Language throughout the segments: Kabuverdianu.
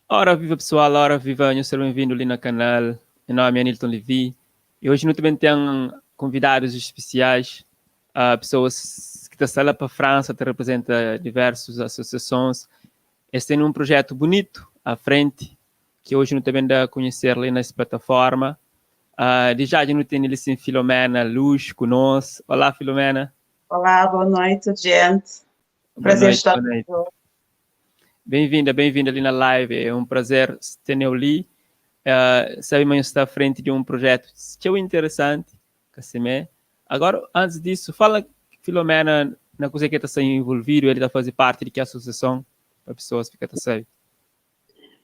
Ora viva pessoal, ora viva, nhos ser bem-vindo li na canal. Meu nome é Anilton Levi e hoje nós também tem convidados especiais, uh, pessoas que estão lá para a França, que representa diversas associações. Eles têm um projeto bonito à frente, que hoje nós também dá a conhecer ali nessa plataforma. Uh, de já não tem ali sim Filomena Luz conosco. Olá Filomena. Olá, boa noite, gente. Boa Prazer noite, estar boa noite. Bem-vinda, bem-vinda ali na live. É um prazer ter ali. Uh, sabe, mas está à frente de um projeto que é interessante, Cassimé. Agora, antes disso, fala, Filomena, na coisa que está sendo envolvido, ele está fazendo parte de que associação, para pessoas ficarem sabendo.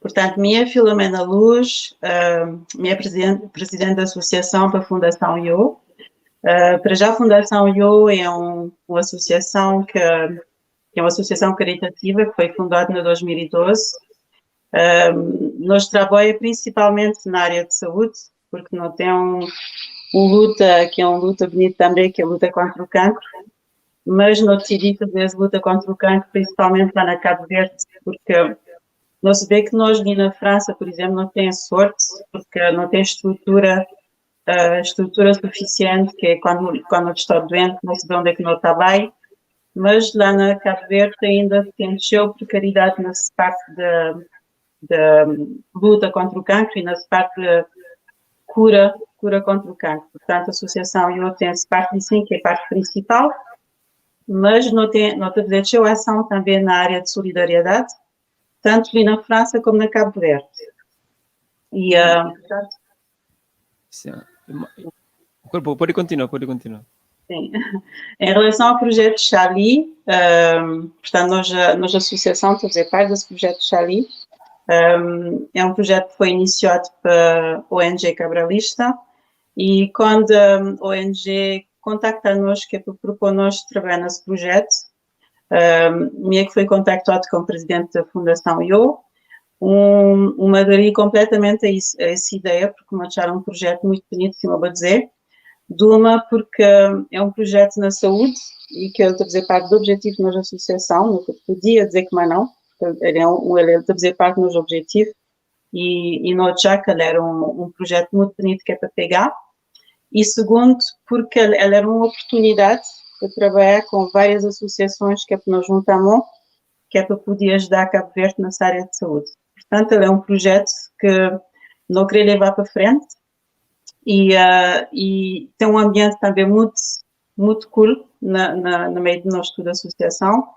Portanto, minha Filomena Luz, uh, minha presidente, presidente da Associação para a Fundação IO. Uh, para já, a Fundação IO é um, uma associação que, que é uma associação caritativa que foi fundada em 2012. Uh, nós trabalhamos principalmente na área de saúde, porque não tem um, um luta, que é uma luta bonita também, que é a luta contra o cancro, mas não decidi fazer essa luta contra o cancro, principalmente lá na Cabo Verde, porque nós vê que nós ali na França, por exemplo, não tem sorte, porque não tem estrutura, uh, estrutura suficiente, que é quando, quando está doente, não se vê onde é que não está bem, mas lá na Cabo Verde ainda tem cheio precariedade nessa parte de luta contra o cancro e nessa parte de cura, cura contra o cancro. Portanto, a associação eu tem essa parte sim, que é a parte principal, mas não tem, não tem ação também na área de solidariedade, tanto ali na França como na Cabo Verde. E, uh, portanto, Sim. Pode continuar, pode continuar. Sim. Em relação ao projeto Chali, um, portanto, nós, nós, a associação, estou a fazer parte desse projeto Chali, um, é um projeto que foi iniciado pela ONG Cabralista e quando a ONG contacta-nos, que é para propor-nos trabalhar nesse projeto, um, minha que foi contactado com o presidente da Fundação IO, um, uma aderi completamente a, isso, a essa ideia, porque me acharam um projeto muito bonito, se eu vou dizer, de uma porque é um projeto na saúde e que ele está a fazer parte do objetivo da nossa associação, não podia dizer que mais não, ele é um, ele está a fazer parte do nosso objetivo, e, e no que ele era um, um projeto muito bonito que é para pegar, e segundo, porque ela era uma oportunidade para trabalhar com várias associações que é para nós juntamos, que é para poder ajudar Cabo Verde nessa área de saúde. Portanto, ele é um projeto que não queria levar para frente e, uh, e tem um ambiente também muito, muito cool na, na, no meio do nosso da associação.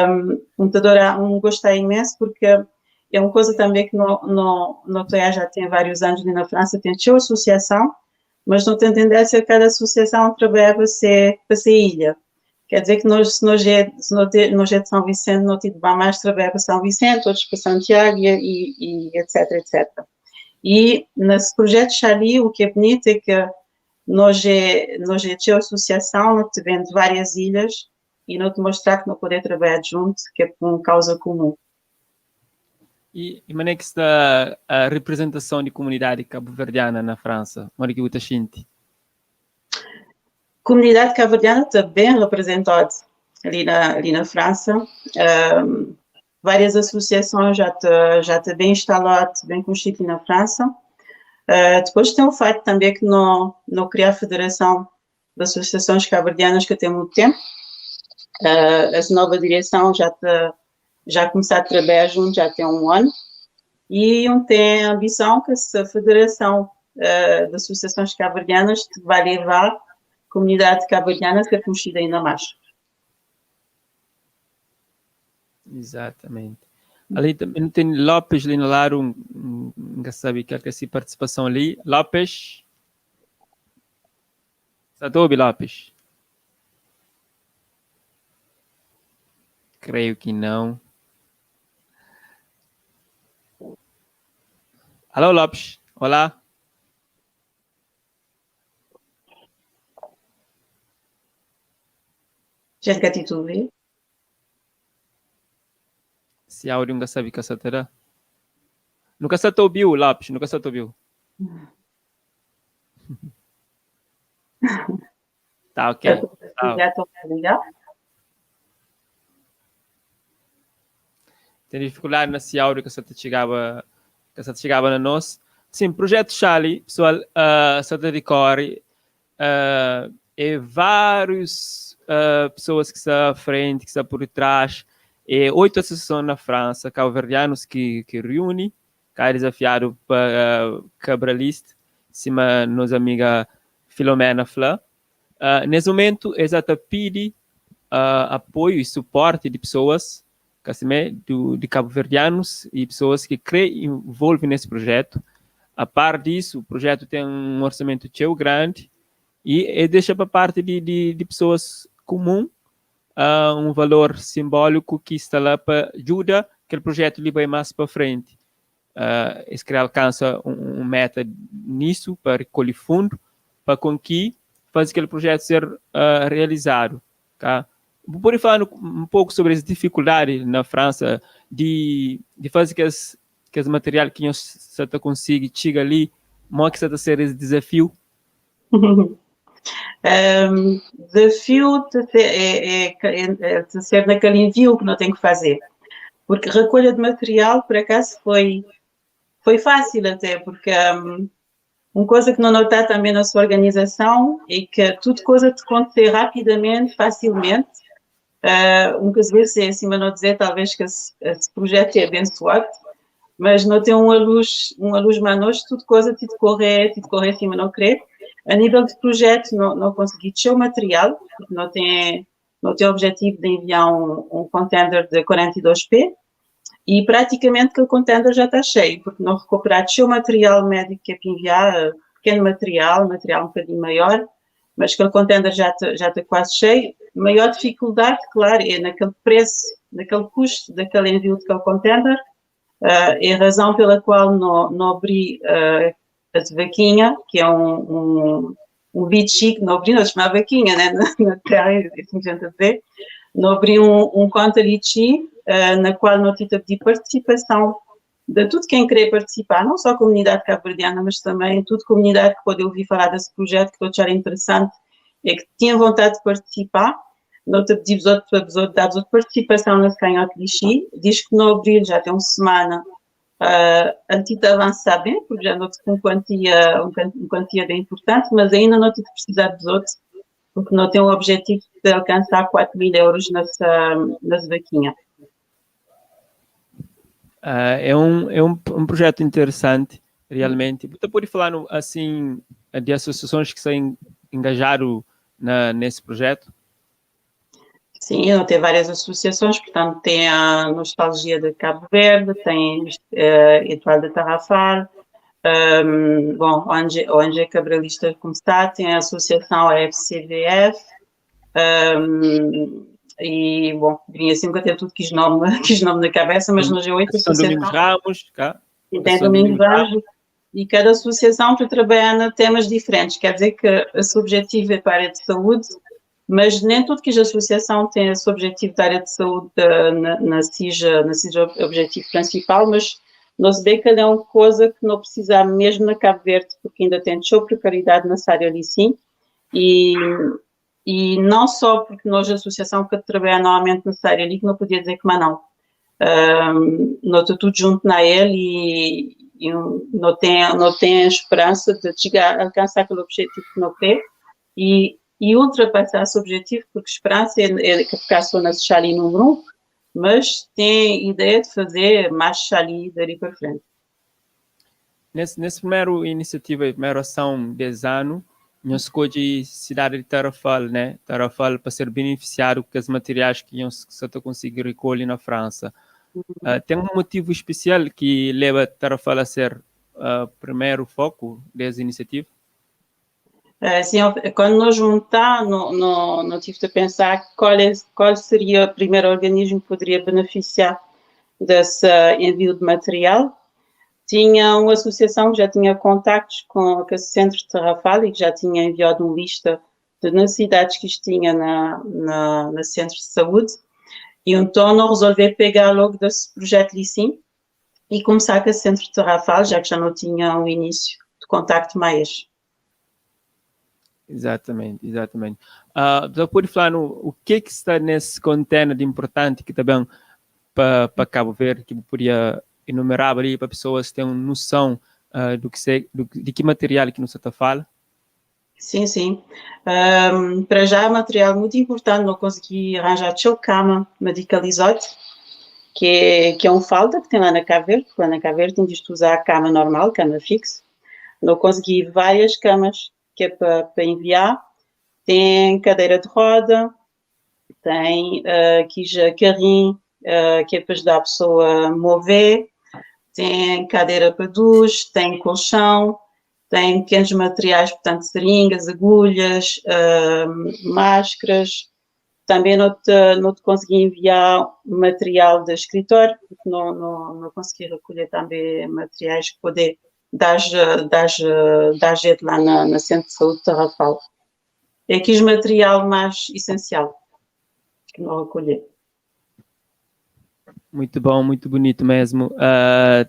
Um, um, um gostei imenso porque é uma coisa também que no, no, no já tem vários anos ali na França, tem sua associação, mas não tem tendência a cada associação trabalhar para ser, para ser ilha. Quer dizer que nós, se nós é, se nós é, nós é de São Vicente, não tive mais trabalhar para São Vicente, outros para Santiago e, e, etc, etc. E nesse projeto Charlie, o que é bonito é que nós é, nós é de associação, nós tivemos várias ilhas e não te mostrar que não poder trabalhar junto, que é por uma causa comum. E, e como é que está a representação de comunidade cabo-verdiana na França? Como é que você sente? Comunidade cabo-verdiana está bem representada ali na, ali na França. Um, várias associações já está já tá bem instalado, bem constituído na França. Uh, depois tem o facto também que não, não criar a Federação de Associações Cabo-Verdianas que tem muito tempo. Uh, essa nova direção já tá, já começou a trabalhar junto, já tem um ano. E um tem a ambição que essa Federação uh, de Associações Cabo-Verdianas vai levar a comunidade cabo-verdiana a ser conhecida ainda mais. Exatamente. Ali também tem Lopes ali no lado, um, um, sabe que é essa participação ali. Lopes. Sadobi Lopes. Creio que não. Alô, Lopes. Olá. Gente, que te ouvir. Se áudio nunca sabe que essa terá. Nunca se ouviu, Lopes. Nunca se ouviu. Tá ok. Tá. Ten dificuldade na si áudio que sa ta txigaba, que sa ta txigaba na nos. Sim, projeto Xali, pessoal, sa ta decorre, é vários pessoas que sta à frente, que sta por detrás, é 8 associações na França, cabo-verdianos que reúne, cá desafiado pa Cabralist, sima nos amiga Filomena fla. Nesse momento, es ta pidi apoio e suporte de pessoas, kasime, de cabo-verdianos e pessoas que crê envolve nesse projeto. A par disso, o projeto tem um orçamento txeu grande e deixa para parte de pessoas comum um valor simbólico que está lá para ajuda aquele projeto ali vai mais para frente. Esse que alcança um meta nisso para recolher fundo para com que fazer aquele projeto ser realizado. Tá? Pode falar um pouco sobre as dificuldades na França de fazer que esse material que você consegue chegar ali, como é que está a ser esse desafio? Desafio é de ser naquele envio que não tem que fazer. Porque recolha de material, por acaso, foi fácil até, porque uma coisa que não notar também na sua organização é que tudo coisa te acontecer rapidamente, facilmente. Muitas vezes é assim, mas não dizer talvez que esse projeto é abençoado, mas não tem uma luz manos, tudo coisa te correr acima não querer. A nível de projeto, não consegui descer o material, porque não tem o objetivo de enviar um contender de 42P, e praticamente aquele contender já está cheio, porque não recuperar o material médico que é para enviar, pequeno material, material um bocadinho maior, mas aquele contender já está quase cheio. Maior dificuldade, claro, é naquele preço, naquele custo daquele envio daquele contender, é a razão pela qual não abri a vaquinha, que é um bicho que não abri, não chama vaquinha, né, na terra, é assim que a gente a dizer, não abri um conta Leetchi, na qual não tive a pedir participação de tudo quem querer participar, não só a comunidade cabo-verdiana, mas também toda a comunidade que pode ouvir falar desse projeto, que estou a achar interessante e que tinha vontade de participar. Não te pedimos outro, dados de participação na canhote Leetchi, diz que no abril já tem uma semana antes de avançar bem, porque já não com uma quantia bem importante, mas ainda não tive precisar dos outros, porque não tem o objetivo de alcançar 4 mil euros nessa vaquinha. É um projeto interessante, realmente. Você pode falar assim de associações que se engajaram nesse projeto? Sim, eu tenho várias associações, portanto, tem a Nostalgia de Cabo Verde, tem Etoile de Tarrafal, bom, ONG Cabralista como está, tem a associação AFCVF, e, bom, vinha assim que eu tenho tudo quis nome na cabeça, mas nós é oito associações. Domingos Ramos, cá. E tem Domingos Ramos, e cada associação está trabalhando temas diferentes, quer dizer que o seu objetivo é para a área de saúde, mas nem tudo que a associação tem esse objetivo da área de saúde na CIJA objetivo principal, mas nós vê que é uma coisa que não precisa mesmo na Cabo Verde, porque ainda tem show precariedade nessa área ali sim, e não só porque nós, a associação que trabalha normalmente nessa área ali, que não podia dizer que mas não. Não estou tudo junto na ele e não tem a esperança de chegar a alcançar aquele objetivo que não quer e ultrapassar esse objetivo, porque esperança é que ficar só na Xali número 1, mas tem ideia de fazer mais Xali dali para frente. Nesse primeiro iniciativa, primeira ação desse ano, nós escolhi cidade de Tarrafal, né? Tarrafal para ser beneficiado com os materiais que nós só conseguir recolher na França. Tem um motivo especial que leva Tarrafal a ser o primeiro foco dessa iniciativa? Sim, quando nós juntamos, não tive de pensar qual seria o primeiro organismo que poderia beneficiar desse envio de material. Tinha uma associação que já tinha contactos com o Centro de Tarrafal e que já tinha enviado uma lista de necessidades que isto tinha na centro de saúde. E então não resolvi pegar logo desse projeto ali sim e começar com o Centro de Tarrafal, já que já não tinha um início de contacto mais. Exatamente. Você pode falar no, o que que está nesse container de importante que também pa Cabo Verde ki bu podia enumeraba li pa pessoas ten noção do que se, do, di ki material ki nu sa ta fala? Sim, sim. Para já, material muito importante, não consegui arranjar txeu cama medicalizado, que é um falta que tem lá na Cabo Verde, porque lá na Cabo Verde tem de usar a cama normal, cama fixa. Não consegui várias camas que é para enviar. Tem cadeira de roda, tem aqui já carrinho que é para ajudar a pessoa a mover, tem cadeira para duche, tem colchão, tem pequenos materiais, portanto, seringas, agulhas, máscaras. Também não te consegui enviar material de escritório, porque não consegui recolher também materiais que poder dar jeito lá na Centro de Saúde de Tarrafal. É aqui o material mais essencial que não recolhi. Muito bom, muito bonito mesmo.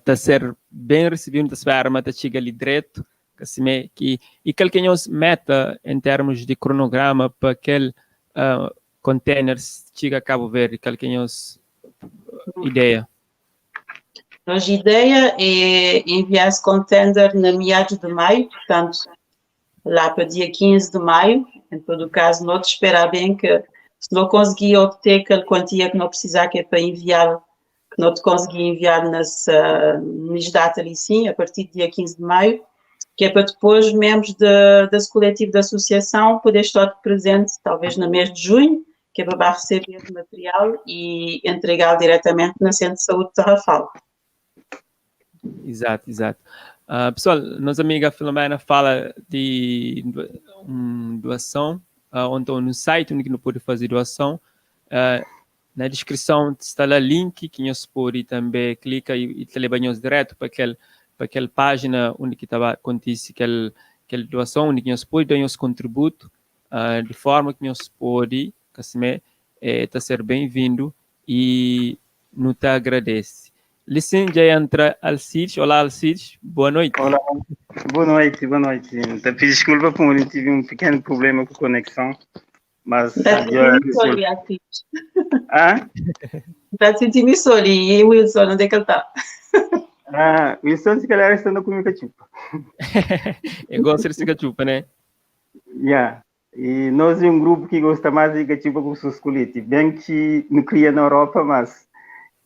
Tá ser bem recebido, tá espera, mas tá chega ali direto. Assim, que, e qual que é a meta em termos de cronograma para aquele container chega a Cabo Verde? Qual que é a ideia? A ideia é enviar esse container na meados de maio, portanto, lá para dia 15 de maio. Em todo o caso, não te esperar bem que se não conseguir obter aquela quantia que não precisar, que é para enviar, que não te consegui enviar nessa data ali sim, a partir do dia 15 de maio, que é para depois membros desse coletivo da associação poder estar presente, talvez no mês de junho, que é para receber o material e entregar diretamente na Centro de Saúde de Tarrafal. Exato, exato. Pessoal, nossa amiga Filomena fala de doação, onde no site onde não pode fazer doação. Na descrição está lá link que nós pode também clica e te leva direto para aquela página onde que estava acontece aquela doação, onde que nós pode dar nosso contributo, de forma que nós pode, assim, tá ser bem-vindo e nos te agradece. Licen já entra Alcides. Olá, Alcides. Boa noite. Olá, boa noite, boa noite. Te peço desculpa por eu tive um pequeno problema com a conexão, mas Tá já sentindo Alcides. Ah? Tá sentindo isso ali. E o Wilson, onde é que ele está? Ah, Wilson se calhar está na comer cachupa. Eu gosto de cachupa, né? Yeah. E nós é um grupo que gosta mais de cachupa com seus colete. Bem que não cria na Europa, mas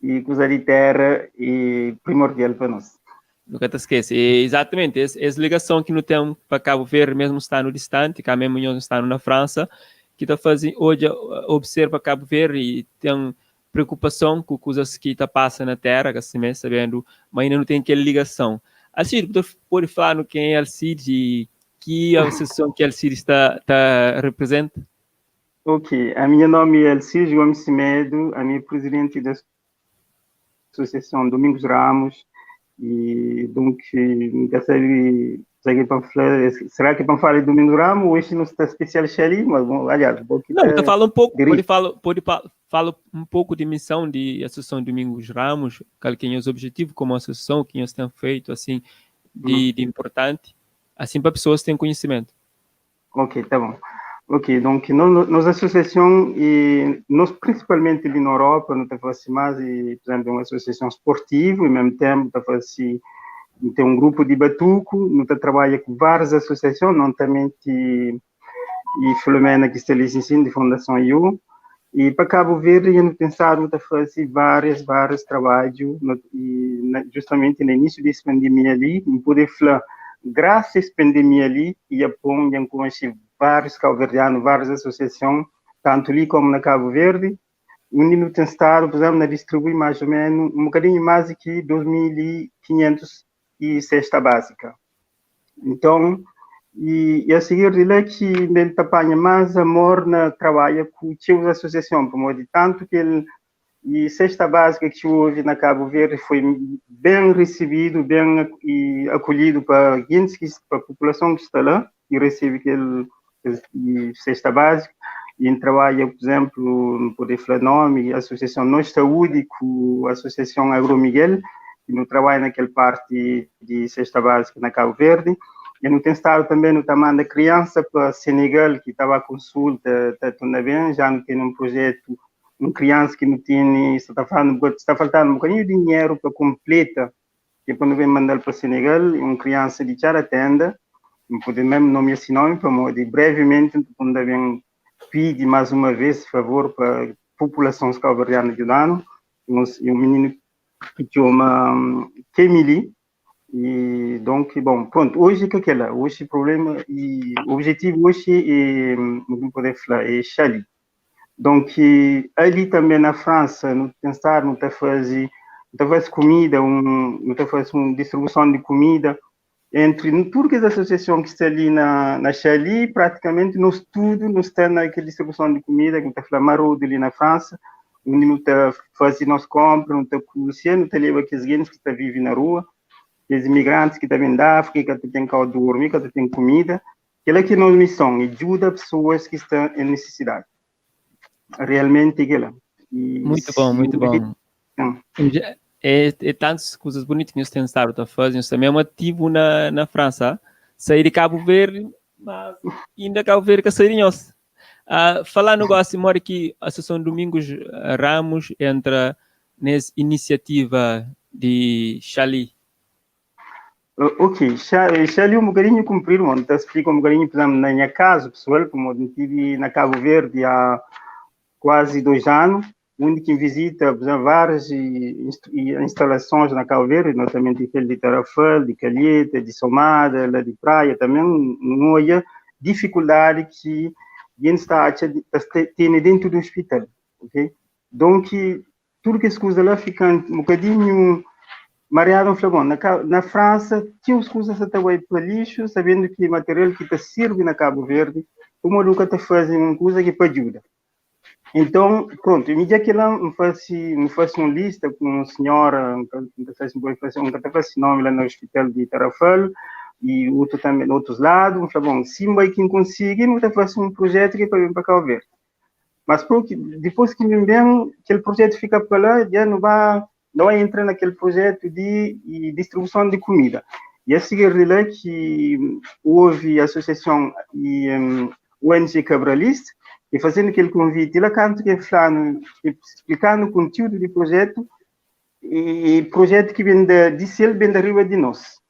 e coisa de terra e primordial para nós. Nunca te esquece. E, exatamente, essa ligação que não tem para Cabo Verde, mesmo estando distante, cá mesmo nós estando na França, que está fazendo, hoje observa Cabo Verde e tem preocupação com coisas que está passando na terra, assim mesmo, sabendo, mas ainda não tem aquela ligação. Alcide, pode falar no quem é Alcide e que associação que Alcide está representa? Ok, a minha nome é Alcide Gomes Semedo, a minha presidente da Associação Domingos Ramos, e donc, nunca sabe, será que para falar de Domingos Ramos, hoje não está especial ali, mas bom, aliás, bom que Não, então fala um pouco, pode falar, pode fala um pouco de missão de Associação Domingos Ramos, qual que é os objetivos como associação, o que eles têm feito, assim, de importante, assim para pessoas terem conhecimento. Ok, tá bom. Ok, donc nos associação e nós principalmente ali na Europa, não está fazendo mais, e, por exemplo, uma associação esportiva e ao mesmo tempo está fazendo tem um grupo de batuco, não está trabalha com várias associações, não também e Filomena que está ali em de Fundação IU, e para Cabo Verde, a gente pensado a fazer vários trabalhos, e justamente no início dessa pandemia ali, não poder falar, graças à pandemia ali, e a pôr, conheci vários cabo-verdianos, várias associações, tanto ali como na Cabo Verde, onde no tem estado, por exemplo, na distribuir mais ou menos um bocadinho mais que 2.500 e cesta básica. Então, e a seguir de lá que me apanha mais amor na trabalha com a associação, por de tanto que ele e cesta básica que houve na Cabo Verde foi bem recebido, bem e acolhido para para a população que está lá e recebe aquele e cesta básica. E em trabalha, por exemplo, no poder falar nome, a Associação Nós Saúde com a Associação Agro Miguel, que no trabalha naquela parte de cesta básica na Cabo Verde. E no tem estado também no tamanho da criança para Senegal, que estava a consulta, está tudo bem, já não tem um projeto. Un kriansa ki nu tene sta ta falando, sta faltando un bocadinho di dinheru pa kompleta, ki pa nu ben mandal pa Senegal, un kriansa di Txada Tenda, N pode mesmo nomia si nomi pamodi brevemente N ta ben pidi mais uma vez favor pa população cabo-verdiana djudanu. E un mininu ki txoma Kemily. E donc, bom, pronto, hoje que aquela, hoje problema e objetivo hoje é, não poder falar, é Xali. Donc, ali também na França, no pensar, não tá fazer, não tá fazer comida, não tá fazer uma distribuição de comida entre tudo que as associações que está ali na Xali, praticamente nós tudo nos está naquela distribuição de comida, que está falando Marudo ali na França, onde não tá fazendo nossa compra, não tá cozinhando, não tá levando aqueles gente que está vivendo na rua, os imigrantes que também da África, que tem que dormir, que tem comida. Aquela que é a nossa missão, ajuda pessoas que estão em necessidade. Realmente aquela. E muito bom, muito bom. É tantas coisas bonitas que nós temos estado a fazer. Nós também é um ativo na França. Sair de Cabo Verde, mas ainda Cabo Verde que sair nós. Falar no negócio, mora que a Associação Domingos Ramos entra nessa iniciativa de Xali. Ok, Xali um bocadinho cumprir, mano, tá explica um bocadinho, por exemplo, na minha casa, pessoal, como eu estive na Cabo Verde há quase 2 anos, onde que visita, por exemplo, várias instalações na Cabo Verde, notammente aquele de Tarrafal, de Calheta, de Somada, lá de Praia, também, não há dificuldade que a gente está a ter dentro do hospital, ok? Donc, tudo que se usa lá fica um bocadinho mareado, falou, bom, na França, tinha os custos até para lixo, sabendo que material que te serve na Cabo Verde, como nunca te fazem uma coisa que para ajuda. Então, pronto, me que lá me faz uma lista com uma senhora, um nome lá no hospital de Tarrafal, e outro também, no outros lados, me falou, bom, se vai quem conseguir, não te faz um projeto que é para vir para Cabo Verde. Mas porque, depois que me vem, aquele projeto fica para lá, já não vai, não entra naquele projeto de distribuição de comida. E a seguir de lá que houve a associação e ONG Cabralista, e fazendo aquele convite, lá canto que falando, explicando o conteúdo do projeto, e projeto que vem de céu, vem da riba de nós.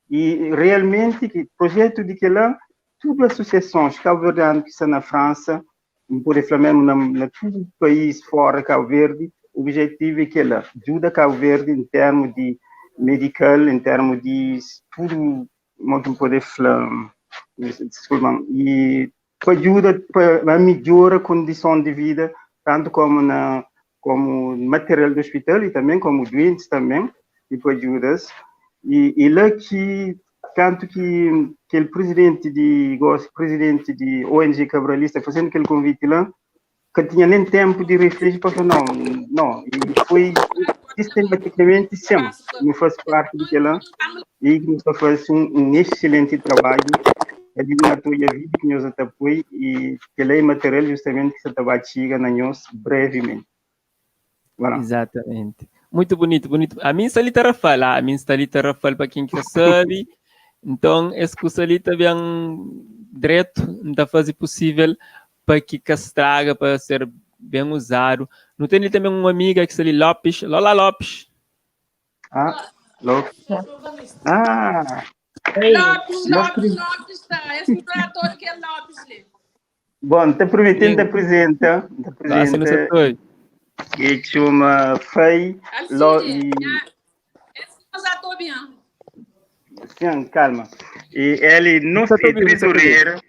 E realmente, que projeto de que lá, todas as associações cabo-verdianas que estão na França, por exemplo, na todo o país fora Cabo Verde, o objetivo é que ela ajuda Cabo Verde em termos de medical, em termos de tudo, muito poder falar, desculpa, e ajuda para melhorar a condição de vida, tanto como como material do hospital e também como doentes também, e ajudas. E lá que, tanto que aquele presidente de presidente de ONG Cabralista, fazendo aquele convite lá, que tinha nem tempo de refletir para falar, não, e foi sistematicamente sempre, não faz parte de lá, e nos faz um excelente trabalho, ali na tua vida, que nos apoia, e que é material justamente que se trabalha chega na nós brevemente. Voilà. Exatamente. Muito bonito, bonito. A mim está ali Tarrafal, a mim está ali Tarrafal para quem quer sabe. Então, esse curso ali está bem direto, não está fazer possível para que estraga, para ser bem usado. Não tem também uma amiga que está ali, Lopes, Lola Lopes. Ah, Lopes. Ah! Lopes, Lopes, Lopes, tá. Esse relatório que é Lopes. Bom, te prometendo, te apresenta. Te apresenta. Que chama Fei. Sim, calma. E ele nosso é tesoureiro,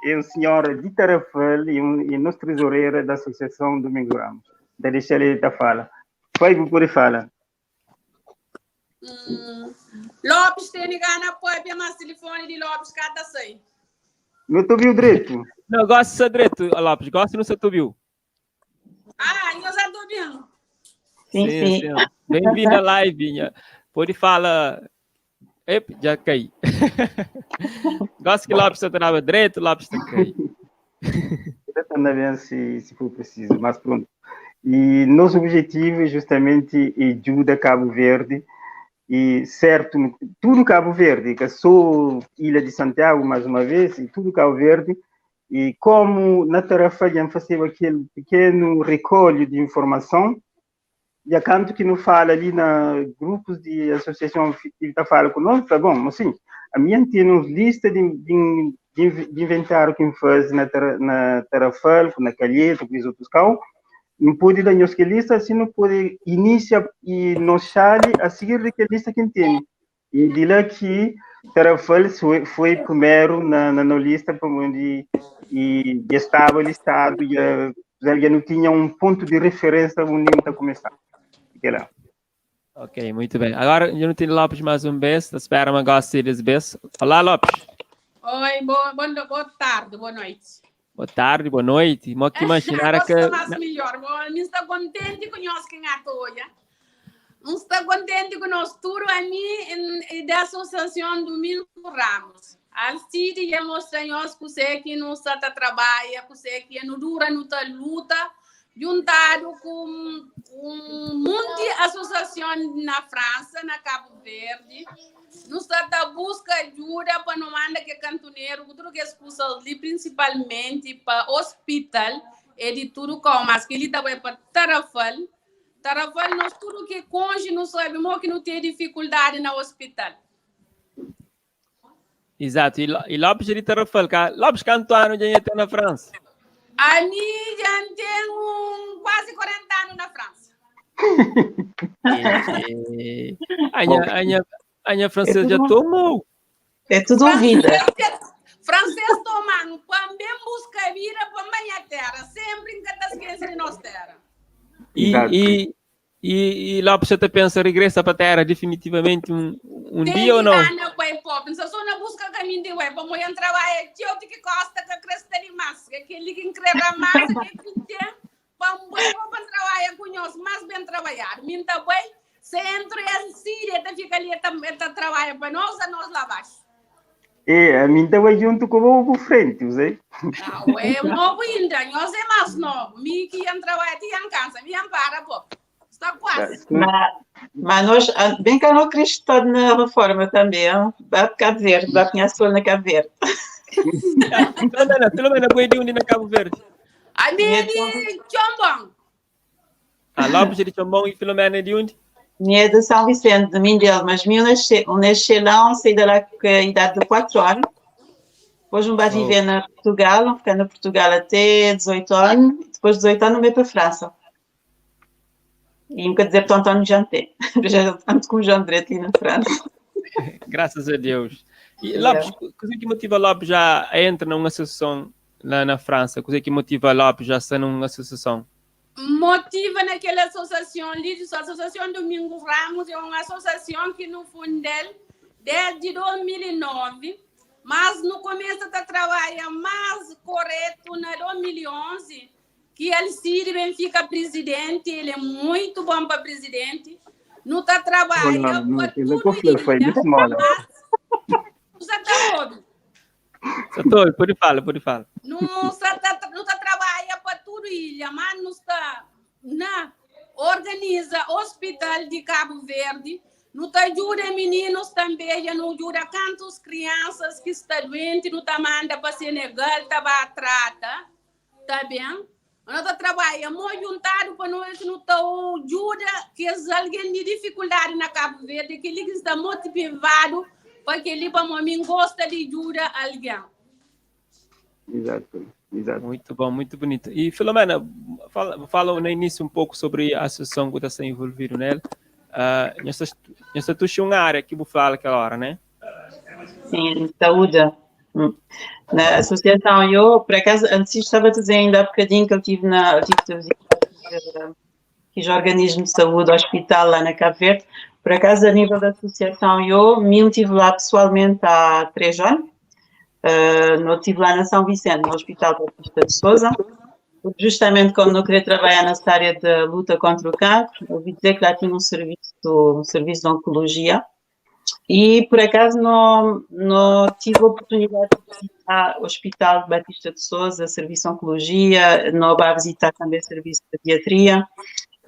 é um senhor de Tarrafal e nosso tesoureiro da Associação Domingos Ramos. Da deixa ele tá fala. Foi por fala. Lopes tem gana pode mais telefone de Lopes cada sem. Não tô viu direito. Não gosto de direito, Lopes, gosto não se tu viu. Ah, eu já tô vendo. Sim, sim. Sim. Bem-vindo à live, minha. Pode falar. Ep, já caí. Gosto que Lopes está direito, Lopes está caí. Também se for preciso, mas pronto. E nosso objetivo é justamente ajuda Cabo Verde e certo, tudo Cabo Verde, que sou Ilha de Santiago mais uma vez, e tudo Cabo Verde, E como na Tarrafal já fazia aquele pequeno recolho de informação, e a canto que não fala ali na grupos de associação que está fala conosco, tá bom, assim, a minha tem uma lista de inventário que faz na Tarrafal, na Calheta, com os outros cão, não pode dar que lista, assim não pode iniciar e não chale a seguir daquela lista que tem. E de lá que Tarrafal foi primeiro na lista para onde e estava listado e já não tinha um ponto de referência onde está começando. Lá. Ok, muito bem. Agora eu não tenho Lopes mais um vez, espero uma gosta desse vez. Olá, Lopes. Oi, boa tarde, boa noite. Boa tarde, boa noite. Mo que imaginar que mais melhor. Bom, estou contente com nós que atoia. Não estou contente com nós tudo a mim da Associação Domingo Ramos. Alcide já mostra nós que você que não está trabalha, que você que não dura, não está luta, juntado com um monte de associação na França, na Cabo Verde. Não está a busca ajuda para não mandar que cantoneiro, tudo que expulsa ali, principalmente para hospital, é de tudo como, mas que ele também para Tarrafal. Tarrafal, nós tudo que conge, não sabemos que não tem dificuldade no hospital. Exato. E Lopes de Tarrafal, Lopes quanto ano já está na França? A mim já tenho quase 40 anos na França. A minha francesa já tomou. É tudo vida. Francês tomando, também busca vida para minha terra, sempre em cada esquerda de nossa terra. E Lopes até pensa regressa para a terra definitivamente um dia ou não? Pop, só na busca caminho de web, vamos entrar trabalhar, eu que costa que cresce ali mais, que aquele que cresce mais, que tem, vamos para trabalhar com nós, mais bem trabalhar. Minta bem, centro e a Síria, tá fica ali, tá trabalha para nós, a nós lá abaixo. E a mim também junto com o frente, você? Não, é novo ainda, nós é mais novo. Mi que entra vai te em casa, me ampara, pô. Está quase. Mas nós, bem que não Cristo na reforma também, vai para Cabo Verde, vai para a sol na Cabo Verde. Filomena, Filomena, foi de onde na Cabo Verde? A minha é de Chombom. Ah, Lopes é de Chombom e Filomena é de onde? Minha é de São Vicente, de Mindelo, mas eu nasci lá, saí de lá com a idade de 4 anos. Depois me vai viver na Portugal, ficar na Portugal até 18 anos, depois de 18 anos me para a França. E não quer dizer que António já tem, já tanto com o João Direito ali na França. Graças a Deus. E Lopes, o que motiva Lopes já a entrar numa associação lá na França? O que motiva Lopes já a estar numa associação? Motiva naquela associação ali, a Associação Domingo Ramos é uma associação que no fundei desde 2009, mas no começo da trabalho mais correto na 2011, que Alcide Benfica presidente, ele é muito bom para presidente, não está trabalhando para tudo foi muito mal. Você está ouvindo? Estou, pode falar, pode falar. Não está trabalhando para tudo ilha, mas não está na organiza hospital de Cabo Verde, não está ajuda meninos também, não ajuda tantas crianças que estão doentes, não está manda para Senegal, está trata, tá bem? Não está trabalhando muito juntado para nós, não está ajuda que alguém de dificuldade na Cabo Verde, que ele está motivado para que ele para mim gosta de ajuda alguém. Exato, exato. Muito bom, muito bonito. E Filomena, fala no início um pouco sobre a associação que está envolvido nela. Nessa tu tinha uma área que vou falar aquela hora, né? Sim, saúde. Na associação, eu, por acaso, antes estava a dizer ainda há bocadinho que eu tive na, tive de visitar fiz organismo de saúde, hospital lá na Cabo Verde. Por acaso, a nível da associação, eu me estive lá pessoalmente há 3 anos. Não estive lá na São Vicente, no Hospital Batista de Sousa, justamente como não queria trabalhar nessa área de luta contra o cancro, ouvi dizer que lá tinha um serviço de oncologia e, por acaso, não tive a oportunidade de visitar o Hospital Batista de Sousa, serviço de oncologia, não vá visitar também o serviço de pediatria.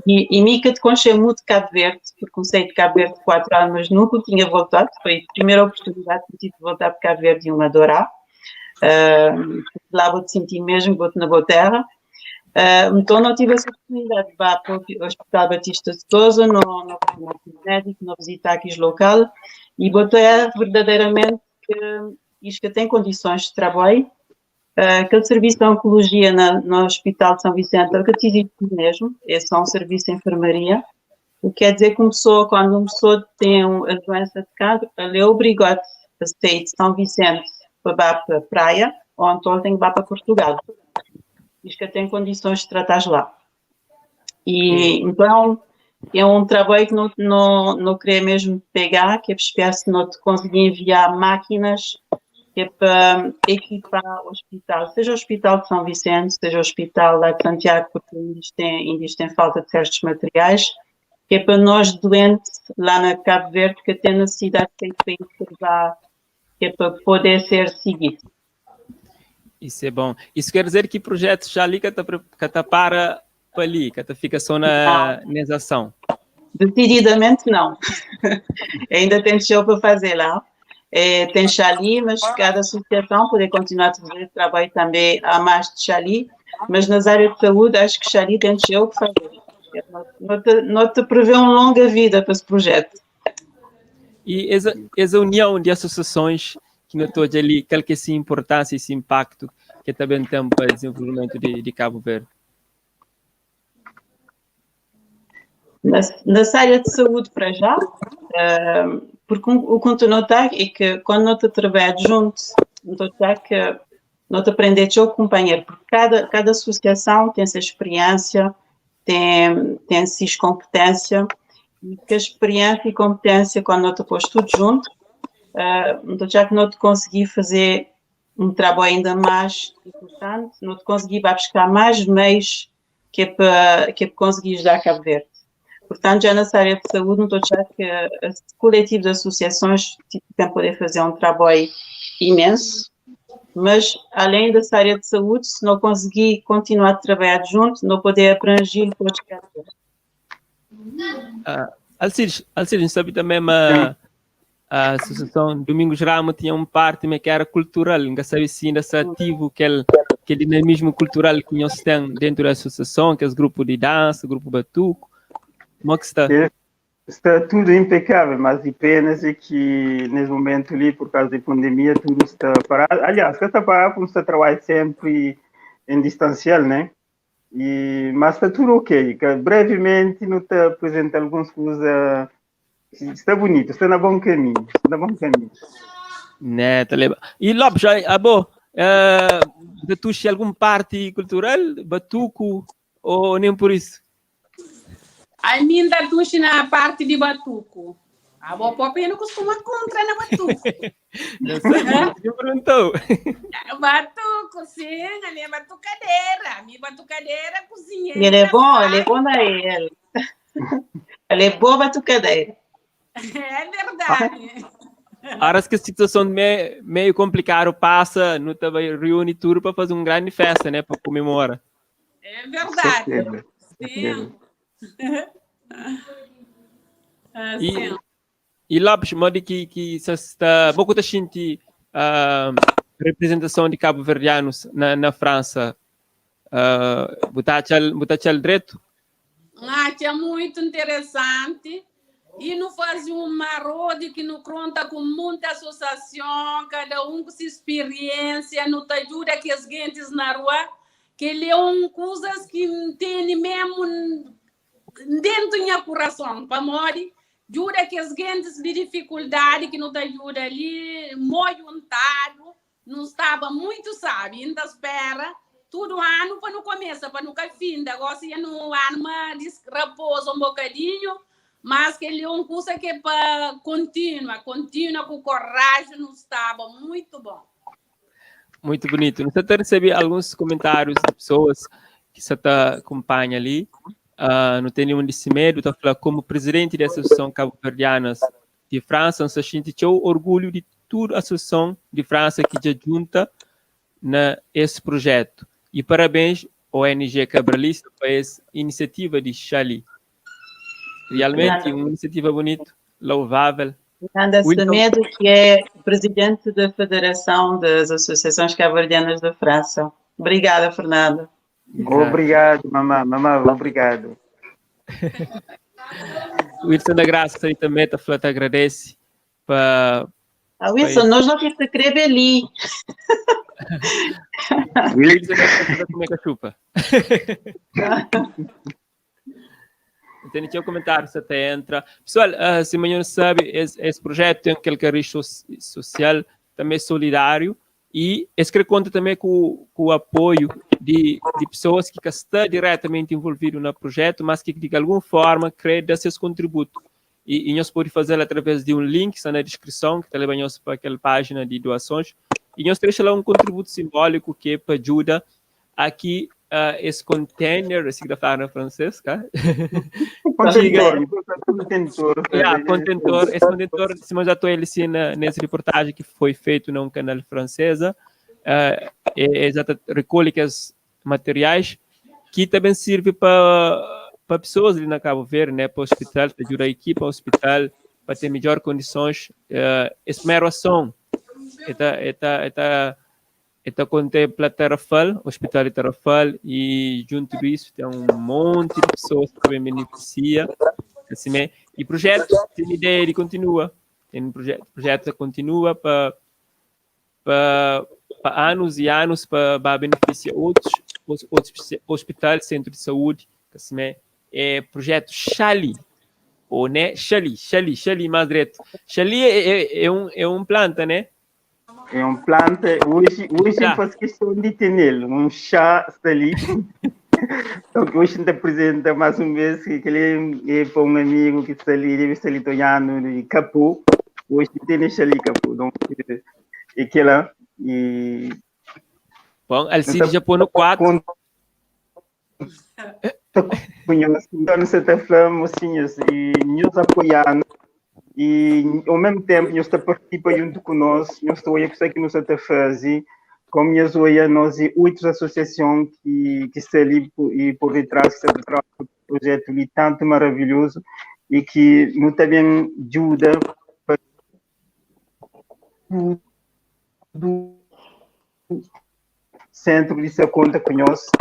E Mica te conheceu muito de Cabo Verde, porque comecei de Cabo Verde 4 anos, mas nunca tinha voltado, foi a primeira oportunidade que tive de voltar para Cabo Verde e uma adorar. Uh, lá vou te sentir mesmo, vou-te na boa terra. Uh, então não tive essa oportunidade de vá para o Hospital Batista de Sousa, no, no, no médico, no visitar aqui o local, e botei verdadeiramente que isto que tem condições de trabalho, aquele serviço de oncologia na, no Hospital de São Vicente é o que existe mesmo, é só um serviço de enfermaria, o que quer dizer que uma pessoa, quando uma pessoa tem a doença de cancro, ela é obrigada a sair de São Vicente para para a praia, ou então tem que ir para Portugal. Diz que tem condições de tratar lá. E então é um trabalho que não, não, não queria mesmo pegar, que é para se não te conseguir enviar máquinas que é para equipar o hospital, seja o Hospital de São Vicente, seja o Hospital lá de Santiago, porque ainda tem, ainda tem falta de certos materiais, que é para nós doentes lá na Cabo Verde que tem necessidade de ter que que é para poder ser seguido. Isso é bom. Isso quer dizer que projeto já ali que está para ali, que fica só na nessa ação? Decididamente não. Ainda tem show para fazer lá. É, tem Xali, mas cada associação pode continuar a fazer trabalho também a mais de Xali, mas nas áreas de saúde acho que Xali tem show que fazer. Não te, não te prevê uma longa vida para esse projeto. E essa, essa união de associações que não estou ali, qual que é essa importância, esse impacto que também tem para o desenvolvimento de, de Cabo Verde? Nessa área de saúde, para já, porque o que tu notar é que quando nós trabalhamos juntos, notar que nós aprendemos com o companheiro, porque cada, cada associação tem sua experiência, tem, tem sua competência, e que a experiência e competência, quando nós pôs tudo junto, uh, já que não te consegui fazer um trabalho ainda mais importante, não te consegui vai buscar mais meios que é para, que é para conseguir ajudar Cabo Verde. Portanto, já nessa área de saúde, não estou a que o coletivo de associações tipo, tem poder fazer um trabalho imenso, mas além dessa área de saúde, se não conseguir continuar a trabalhar junto, não poder abranger todos os Uh, Alcides, Alcides, sabe também uma, a Associação Domingos Ramos tinha um parte que era cultural, nunca sabe se ainda está ativo aquele, aquele dinamismo cultural que nós tem dentro da associação, que é os grupos de dança, grupo batuco. Como é que está? Está tudo impecável, mas de pena é que nesse momento ali, por causa da pandemia, tudo está parado. Aliás, está parado porque está trabalhando sempre em distancial, né? E, mas está tudo ok. Brevemente, não está apresentando algumas coisas. Está bonito, está no bom caminho. Está no bom caminho. Né, tá lembra. E Lopes, abo, uh, tu alguma parte cultural, batuco, ou nem por isso? A mim da tuxe na parte de batuco. A boa pop não costuma contra na batuco. Não sei, quem perguntou. Batuco, sim, a minha batucadeira. A minha batucadeira, cozinheira. Ele é bom, ele é bom na ele. Ele é boa batucadeira. É verdade. Horas que a situação meio, meio complicada passa, não também reúne tudo para fazer uma grande festa, né? Para comemorar. É verdade. Sim. Ah, e, e Lopes, modo que, que se está, pouco tá uh, representação de cabo-verdianos na, na França, uh, botar direito? Ah, é muito interessante. E não faz uma roda que não conta com muita associação, cada um com sua experiência, não te ajuda que as gentes na rua, que ele é um coisas que tem mesmo dentro do meu coração, para morrer, ajuda que as gentes de dificuldade que não te ajuda ali, muito juntado, não estava muito sábio, ainda espera tudo ano para não começa, para nunca fim, agora se no ano repousa um bocadinho, mas que ele é um curso que é para continua, continua com coragem, não estava muito bom. Muito bonito. Você até recebi alguns comentários de pessoas que você tá acompanha ali. Não tem nenhum desse medo, está falando como presidente da Associação Cabo-Verdianas de França, você sente o orgulho de toda a Associação de França que já junta na esse projeto. E parabéns ao ONG Cabralista para essa iniciativa de Xali. Realmente uma iniciativa bonita, louvável. Fernanda Semedo, que é presidente da Federação das Associações Cabo-Verdianas da França. Obrigada, Fernanda. Obrigado, mamá, mamá, obrigado. Wilson da Graça aí também tá falando, agradece pa Ah, Wilson, nós não temos que querer ali. Wilson da Graça como é que chupa. Tem aqui um comentário, você até entra. Pessoal, se amanhã não sabe, esse projeto tem aquele cariz social, também solidário, e esse que conta também com o apoio de pessoas que estão diretamente envolvidas no projeto, mas que de alguma forma querem dar seus contributos. E nós podemos fazer através de um link que está na descrição, que está levando para aquela página de doações. E nós deixamos lá um contributo simbólico que é para ajuda aqui esse container, esse que está falando francês, tá? Contentor, contentor. Yeah, contentor. Esse contentor, se já estou ele assim, nessa reportagem que foi feito num canal francesa, é exato, recolhe os materiais que também serve para pessoas ali na Cabo Verde, né, para o hospital, para ajudar a equipa ao hospital, para ter melhores condições. Essa primeira ação está contempla Tarrafal, Hospital de Tarrafal, e junto disso tem um monte de pessoas que também beneficia. Assim, né? E projeto tem ideia de continua. Tem um projeto que continua para anos e anos para beneficiar outros hospitais, centro de saúde. Assim, né? É projeto Xali, ou né? Xali, Xali, Xali mais direto. Xali é um planta, né? É um planta, hoje faz questão de ter nele, um chá está ali. Então, hoje te apresenta mais um vez que ele é para um amigo que está ali, deve estar ali olhando de Capu. Hoje tem esse ali Capu. Então, é que lá e Bom, Alcide já põe no 4. Então, você está falando, mocinhos, e nos apoiando e ao mesmo tempo nós está participa junto conosco, nós está a que que nós está fazer, como nós olha nós e outras associações que está ali e por detrás que está detrás do projeto ali tanto maravilhoso e que nos também ajuda para do centro de sua conta conosco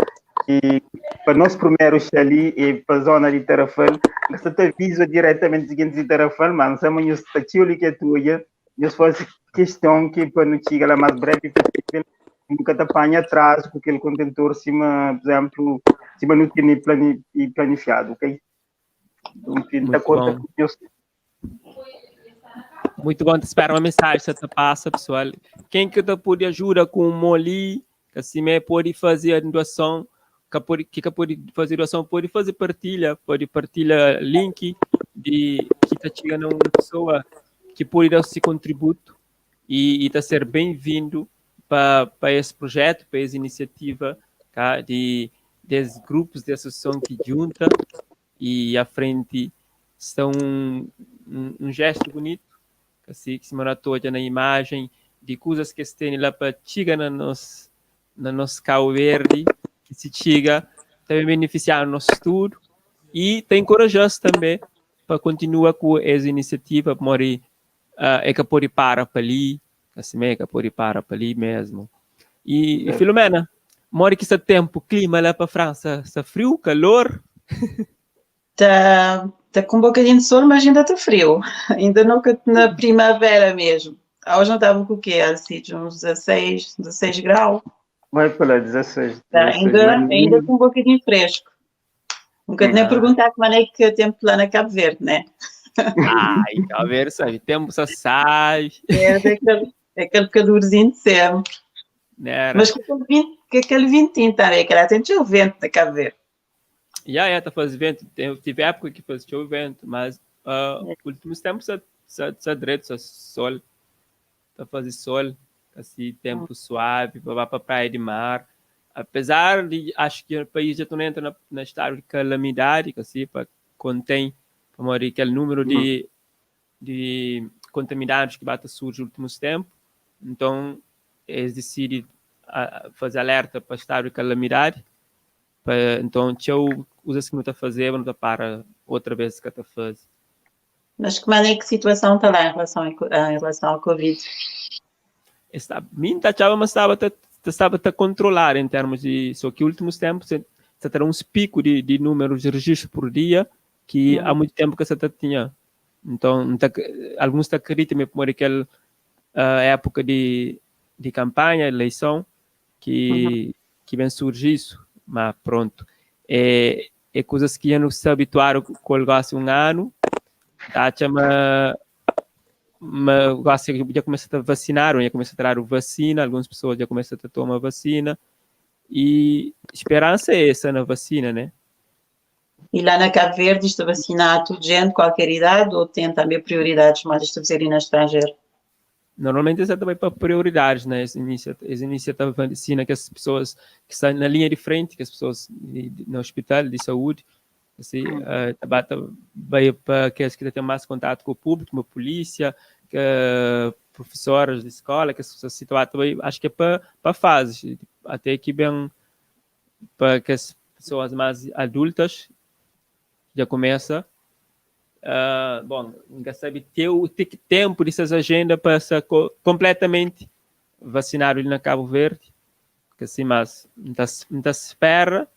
e para nós primeiro ali e para a zona de Tarrafal, você te avisa diretamente seguinte de Tarrafal, mas nós estamos ali que é tua, nós faz questão que para não chegar lá mais breve possível, nunca te apanha atrás com aquele contentor cima, por exemplo, cima não tem planificado, ok? Então, Muito conta bom. Com nós. Muito bom, te espero uma mensagem, você te passa, pessoal. Quem que te pode ajuda com o moli, que assim me pode fazer a doação, que pode fazer doação, pode fazer partilha, pode partilha link de que está chegando uma pessoa que pode dar esse contributo e está ser bem-vindo para esse projeto, para essa iniciativa, tá? De desses grupos de associação que junta e à frente são um gesto bonito, assim, que se mora toda na imagem de coisas que se tem lá para chegar na nosso Cabo Verde, que se chega também beneficiar o nosso estudo e tem encorajoso também para continuar com essa iniciativa, morrer é que pode para ali, assim é que pode para ali mesmo. E Filomena, mora que esse tempo, clima lá para a França, está frio, calor? Tá com um bocadinho de sol, mas ainda está frio. Ainda nunca na primavera mesmo. Hoje não estava com o quê? Alcides? Uns 16, 16 graus. Vai pela 16. Tá, 16, ainda, mas- ainda com um bocadinho fresco. Nunca te nem perguntar como é que é o tempo lá na Cabo Verde, né? Ai, a ver, sabe, tempo só sai. É aquele calorzinho de sempre. Né? Mas com aquele ventinho também, que lá tem o vento na Cabo Verde. Já, tá fazendo vento. Tive época que faz chover vento, mas últimos tempos só direito, só sol. Tá fazendo sol, assim, tempo suave, para praia de mar. Apesar de, acho que o país já não entra na estado de calamidade, que assim, para contém, para morrer aquele número de contaminados que bate surge nos últimos tempos. Então, eles decidem fazer alerta para estado de calamidade. Então, tchau, usa que não está a fazer, não está para outra vez que está a fazer. Mas que maneira que situação está lá em relação, em relação ao Covid? Está, mim tá achava, mas estava tá, estava a controlar em termos de só que últimos tempos está ter uns picos de, de números de registro por dia que há muito tempo que você tá tinha. Então, tá, alguns tá acreditam por aquela uh, época de, de campanha, eleição, que, que vem surgir isso. Mas pronto. É, é coisas que já não se habituaram com o negócio um ano. Tá, chama mas já começa a vacinar, já começa a trazer vacina, algumas pessoas já começam a tomar vacina. E esperança é essa na vacina, né? E lá na Cabo Verde está vacinado toda gente, qualquer idade, ou tem também prioridades mais está a no estrangeiro? Normalmente isso é também para prioridades, né? Essa iniciativa vacina que as pessoas que estão na linha de frente, que as pessoas no hospital de saúde, assim, uh, vai para aqueles que têm mais contato com o público, como a polícia, que, professores de escola, que as pessoas se também, acho que é para, para fases, até que bem para que as pessoas mais adultas já começa. Bom, nunca sabe ter o tempo dessas agendas para ser co completamente vacinado ali na Cabo Verde, que assim, mas não tá espera,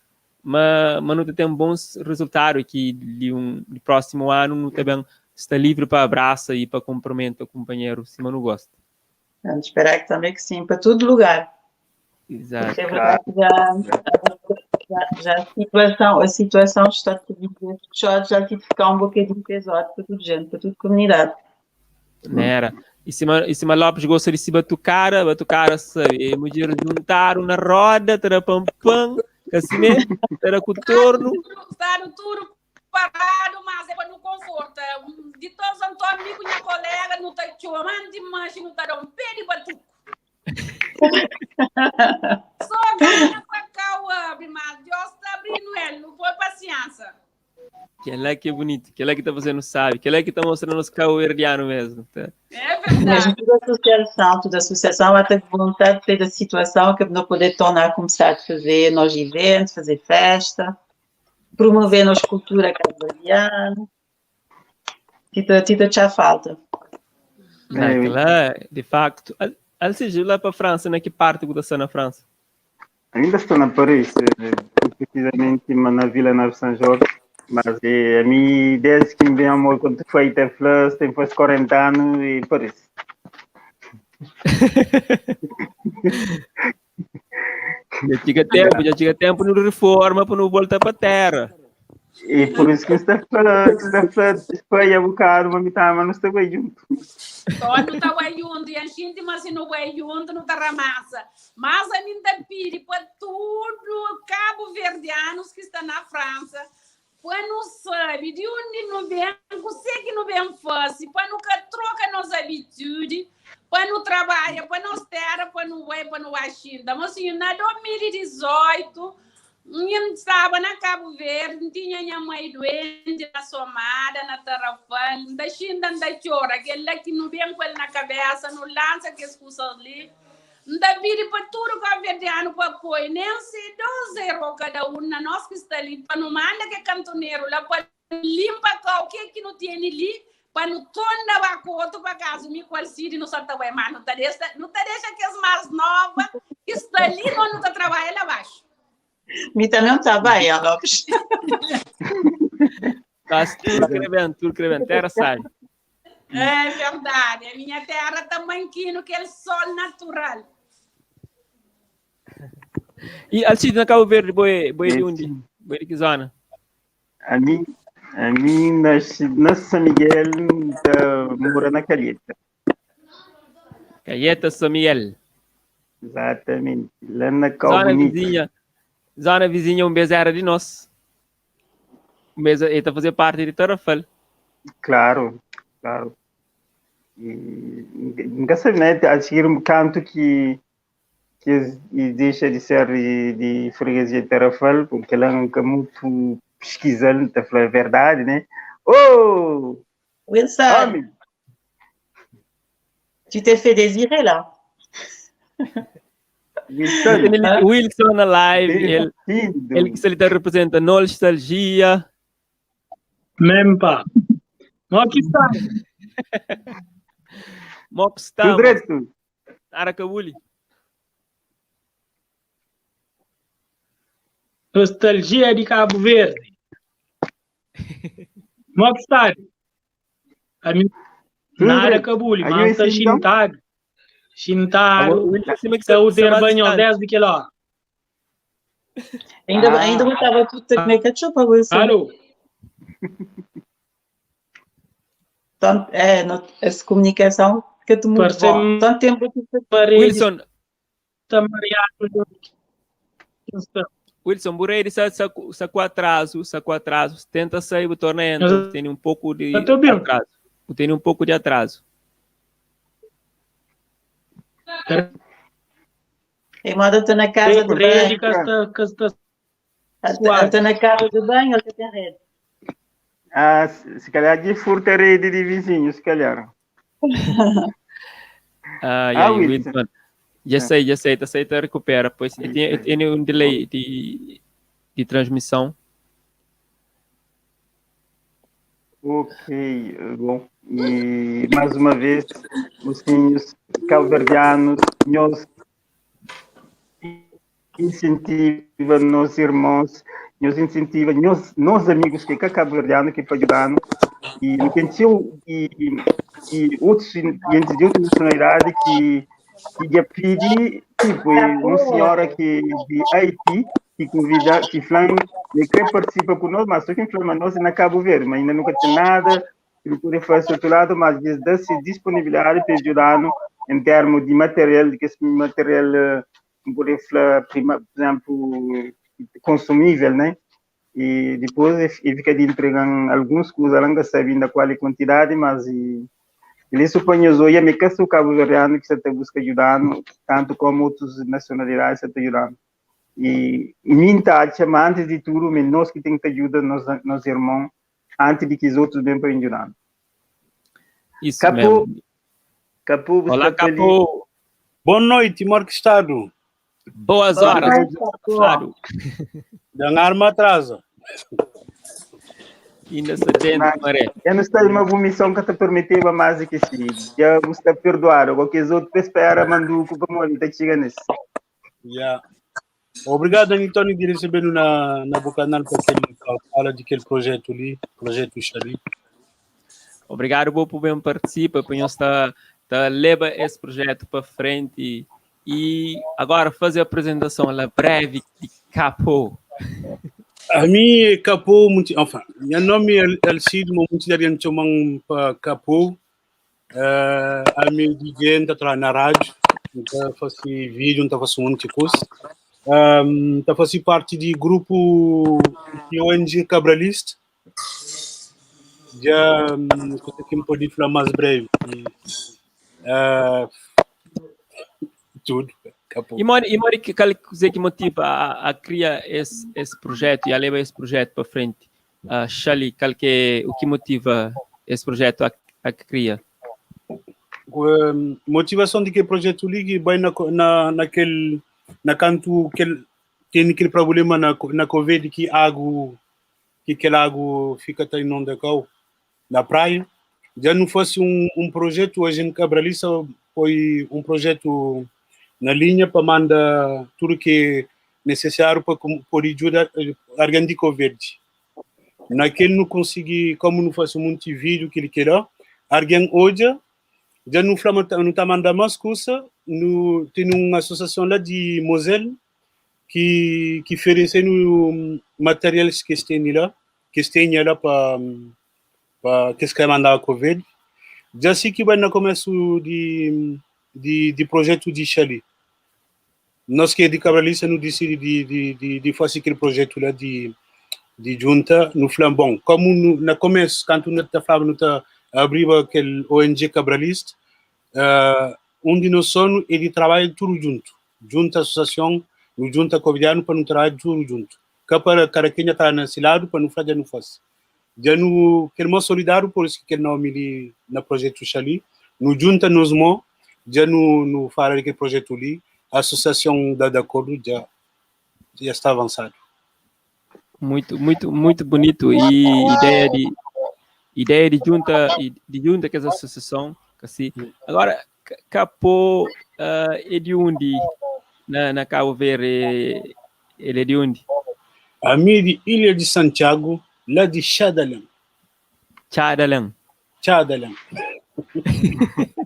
mas, mas não tem bons resultados que de um de próximo ano não também está livre para abraça e para cumprimento o companheiro, se não gosta. Vamos esperar que também que sim, para todo lugar. Exato. Porque é verdade que já, já, já a situação, a situação está a já, já tive que ficar um bocadinho pesado para toda gente, para toda a comunidade. Não era. E se, e se Lopes gosta de se batucar, batucar, sabe? E mulher juntaram na roda, terá pam pam, assim mesmo, terá cotorno. Está tudo parado, mas é para no conforto. De todos Antônio, minha colega, não está chamando, mas não está dando um pé de batuco. Só ganha para cá o abre, mas Deus está abrindo ele, não foi paciência. Que é que é bonito, que é que está fazendo sabe, que é que está mostrando os cabo-verdiano mesmo. Tá? É verdade. Mesmo toda associação, toda associação até vontade de da situação que não poder tornar a começar a fazer nós eventos, fazer festa, promover nossa cultura cabo-verdiana. Tita, tita já falta. É, lá, de facto. Alcide, lá para a França, na que parte que está na França? Ainda estou na Paris, precisamente na Vila Nova São Jorge. Mas é, a mim, desde que me vem amor quando foi até Flores, tem quase 40 anos e Paris. Já chega tempo, já chega tempo no reforma para não voltar para a terra. E por isso que está falando, está falando, foi a bocado, mas tá, mas não está bem junto. Então, não está bem junto, e a gente, mas se não vai junto, não está ramassa. Mas a mim tá pedi para tudo cabo-verdianos que está na França, para não sabe de onde não vem, você que não vem fácil, para nunca troca nossa habitude, para não trabalhar, para não terra, para não vai, para não vai China. Mas assim, na 2018, eu estava na Cabo Verde, tinha minha mãe doente na Somada, na Tarrafal, da China, da chora, aquele que não vem com ele na cabeça, não lança que as ali. Da vida para tudo cabo-verdiano para apoio, nem se 2 euros cada um, na nossa que está ali, para não manda que é cantoneiro lá, para limpa o que que não tem ali, para não tornar com outro para casa, me qual siri não solta bem, mas não tá deixa, não tá deixa que as mais novas que está ali, não não tá trabalhando lá abaixo. Me também não está bem, Lopes. Tá tudo querendo, tudo querendo, terra sai. É verdade, a minha terra também aqui no aquele sol natural. E Alcide, na Cabo Verde, boi, boi de onde? Boi de que zona? A mim, a mim nasci na São Miguel, da, mora na Calheta. Calheta São Miguel. Exatamente, lá na Zona vizinha, zona vizinha, um beijo era de nós. Um beijo, ele está fazer parte de Tarrafal. Claro, claro. E nunca sabe, né? Acho que um canto que que deixa de ser de, de freguesia de Tarrafal, porque ela nunca muito pesquisando, para falar a verdade, né? Oh! Wilson! Homem. Tu t'es fait désirer là. Wilson, Wilson na live, ele, ele que se ele representa nostalgia. Même pas. Mo ki sta? Mo ki sta? Tudo direito. Nada kabuli. Nostalgia di Cabo Verde. Mo ki sta? Ami nada kabuli, mas sta xintadu. Xintadu, ta o ter banho desde kel hora. Ainda, ah. Ainda botava tudo a comer ketchup, Wilson. Alô? Então, é, no, essa comunicação fica muito Parece bom. Tanto tempo que parede Wilson, está mareado. Wilson, Burreiro sa, sa, sa com atraso, sa com atraso. Tenta sair, o torna entra. Tem um pouco de Eu tô bem. atraso. Tem um pouco de atraso. E moda está na casa de Rede banho. que está que está Ele está na casa de banho, ele tem rede. Ah, se calhar de furta a rede de vizinho, se calhar. Ah, Ah, e aí, Wilson. Wilson. Já sei, tá sei, tá recupera. Pois tem um delay de transmissão. Ok, bom. E mais uma vez, os senhores cabo-verdianos, nós incentiva nossos irmãos, nos incentiva nós, nós amigos que é cabo-verdiano que para ajudar e no e, e outros gente de outra nacionalidade que que já pedi, tipo, uma senhora que de Haiti que convida, que flan, que quer participa conosco, mas só que inflama nós na Cabo Verde, mas ainda nunca tem nada, ele pode fazer outro lado, mas dá-se disponibilidade para ajudar em termos de material, de que esse material, pode falar, por exemplo, consumível, né? E depois ele fica de entregando alguns coisas, não sabe ainda qual é a quantidade, mas e, ele supõe os olha, me caso o cabo verdeano que você está busca ajudando, tanto como outras nacionalidades você está ajudando. E minta acha, mas antes de tudo, nós que tem que ajudar nos nos irmãos, antes de que os outros venham para ajudar. Isso Capu, mesmo. Capu, você Olá, tá ali. Capu. Boa noite, Marco Estado. Boas Boa horas. noite, Capu. Claro. Da arma atrasa. Ainda se dentro, Mas- maré. Eu não estou em uma missão que te permitia mais que se. Já você está perdoado, qualquer outro espera manduco para morrer, tá chegando nesse. Yeah. Obrigado, Antônio, de receber na, na Bocanal para aquele fala de aquele projeto ali, projeto Xali. Obrigado, Bo, por bem participa, por nós tá, tá leva esse projeto para frente e agora fazer a apresentação lá breve de Capo. A mim, Capô, muito, enfin, meu nome é Alcido, mas muitos devem me chamar para Capô. A minha DJ está na rádio, então faço vídeo, então faço um monte de coisa. Então faço parte de grupo de ONG Cabralista. Já, coisa que me pode falar mais breve. Tudo, Capô. E Mori, que qual coisa que motiva a criar esse projeto e a levar esse projeto para frente? Xali, qual que é o que motiva esse projeto a criar? Motivação de que projeto ligue vai na na naquele na canto que tem aquele problema na Covid que água que aquela água fica até inundada na praia. Já não fosse um projeto, a gente Cabralista foi um projeto na linha para mandar tudo que é necessário para poder ajudar alguém de Covid. Naquele não consegui, como não faço muito vídeo que ele queira, alguém hoje já não fala, não tá mandando mais coisa, no, tem uma associação lá de Moselle que oferece no materiais que tem lá, que tem lá para que se quer mandar a Covid. Já sei que vai no começo de projeto de Xali. Nós que é de Cabralista não decide de fazer aquele projeto lá de junta no Flambon. Como no, na começo, quando não tá falando, não tá abriu aquele ONG Cabralista, onde nós somos, ele trabalha tudo junto. Junta a associação, no junta covidiano para não trabalhar tudo junto. Que para cada quem está nesse lado, para não fazer, não faz. Já no, que é solidário, por isso que o nome ali no projeto Xali, no junta nos mãos, já no fala daquele projeto ali, a associação da acordo já está avançado. Muito, muito, muito bonito. E ideia de Ideia di junta di junta kes asosiason kasi. Agora Kapo uh, é di undi na, na Cabo Verde? Ele é di undi? Ami di Ilha de Santiago, lá di Xadalén. Txadalén. Txadalén.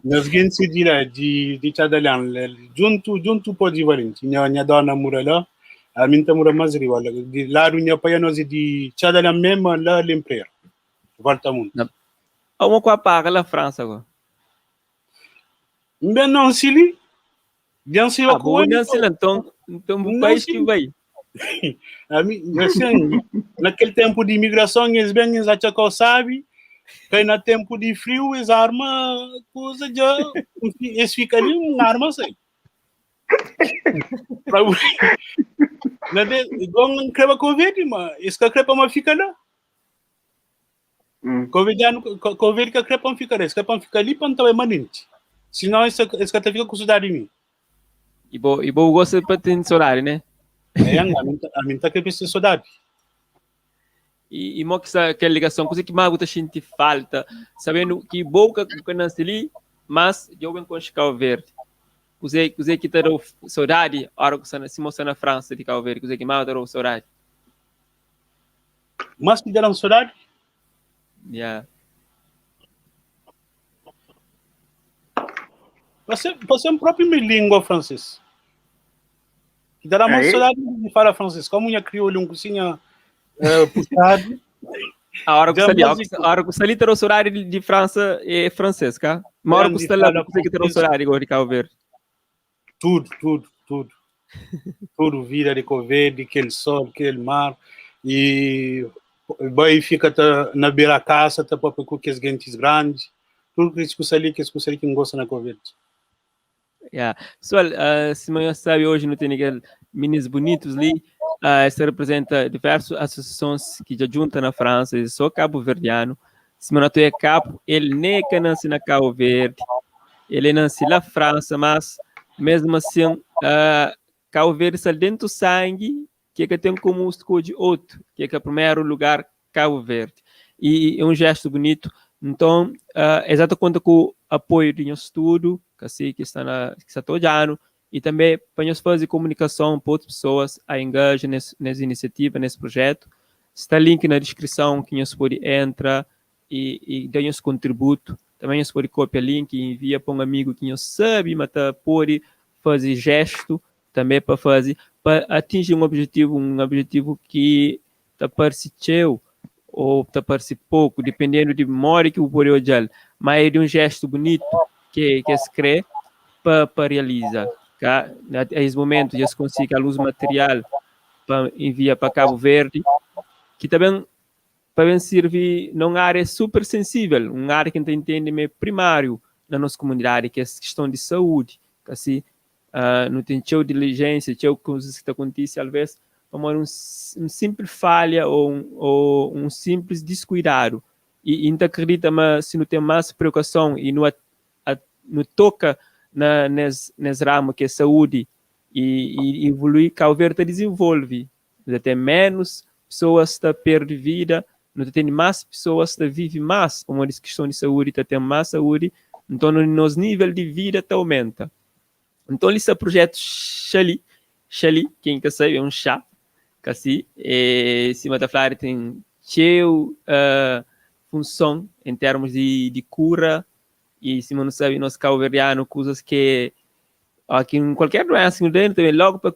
Nhas genti di lá, di, di Txadalén, juntu, juntu Pó di Valenti. Nha, nha dona mura lá, ami N ta mura más riba. Di ladu nha pai, anos é di Txadalén mesmo, lá Lempreira. Volta mundo. Na, uma com a paga lá França agora. N ben não se li. Dian se Ah, bom, não se então, então o país que vai. A mim, assim, naquele tempo de imigração, eles bem, eles acham que sabe, cai na tempo de frio, eles arma coisa já, eles ficam ali, um arma assim. Na de, igual não creva Covid, mas esse que creva, mas fica lá. Hum. Covid, Covid que creva, fica lá, esse que fica ali, para não também manente. Senão, esse, esse que fica com saudade de mim. E bo, e bo gosta para ter saudade, né? É, a mim, a mim tá que saudade. E, e mo que essa aquela ligação, coisa que mais tá sente falta, sabendo que boca que nasce ali, mas eu bem com Cabo Verde. Coisa, coisa que tá dando saudade, hora que você se mostra na França de Cabo Verde, coisa que mais tá dando saudade. Mas que deram saudade? Yeah. Você, você é próprio minha língua francês. Que dará mais saudade de falar francês. Como minha crioula, um cozinha uh, puxado. A hora que ali, a hora que ali terá saudade de, de França é francês, cá? Mas a hora que está lá, você que terá saudade agora de Cabo Verde. Tudo, tudo, tudo. Tudo vida de Cabo Verde, aquele sol, aquele mar. E vai fica tá, na beira casa, tá para com aqueles gentes grandes. Tudo que escuta ali, que escuta ali que não gosta na Cabo Verde. Yeah. Pessoal, se manhã sabe, hoje não tem ninguém meninos bonitos ali. Essa representa diversas associações que já juntam na França, eu sou cabo-verdiano. Se não é cabo, ele nem é nasce na Cabo Verde, ele nasce na França, mas mesmo assim, Cabo Verde está dentro do sangue, que é que tem como escolher outro, que é que é o primeiro lugar Cabo Verde. E é um gesto bonito. Então, exato conta com o apoio de nosso estudo, que assim, que está na, que está todo ano, e também para nós fazer comunicação para outras pessoas a engajar nesse, nessa iniciativa, nesse projeto. Está link na descrição que nós pode entrar e, e dar nosso contributo. Também nós pode copiar link e envia para um amigo que nós sabe, mas tá, pode fazer gesto também para fazer, para atingir um objetivo que tá parece teu ou tá parece pouco, dependendo de memória que o pode olhar, mas é de um gesto bonito que, que se crê para, para realizar. Tá? A esse momento já se consegue a luz material para enviar para Cabo Verde, que também também serve numa área super sensível, uma área que a gente entende meio primário na nossa comunidade, que é a questão de saúde, que assim, não tem teu diligência, teu coisas que acontece, às vezes, como um, um simples falha ou um simples descuidado. E, e não acredita, mas se não tem mais preocupação e não, a, a, não toca na, nesse, nesse ramo que é saúde e, e evoluir, Cabo Verde desenvolve. Tem menos pessoas que perdem vida, não tem mais pessoas que vivem mais, como diz questão de saúde, tá tem mais saúde, então o nosso nível de vida tá aumenta. Então, esse é projeto Xali, Xali, quem que sabe, é um chá, que assim, e, cima da flor tem cheio função em termos de, de cura, e se não sabe, nosso cabo-verdiano, coisas que aqui em qualquer doença no dentro, também logo para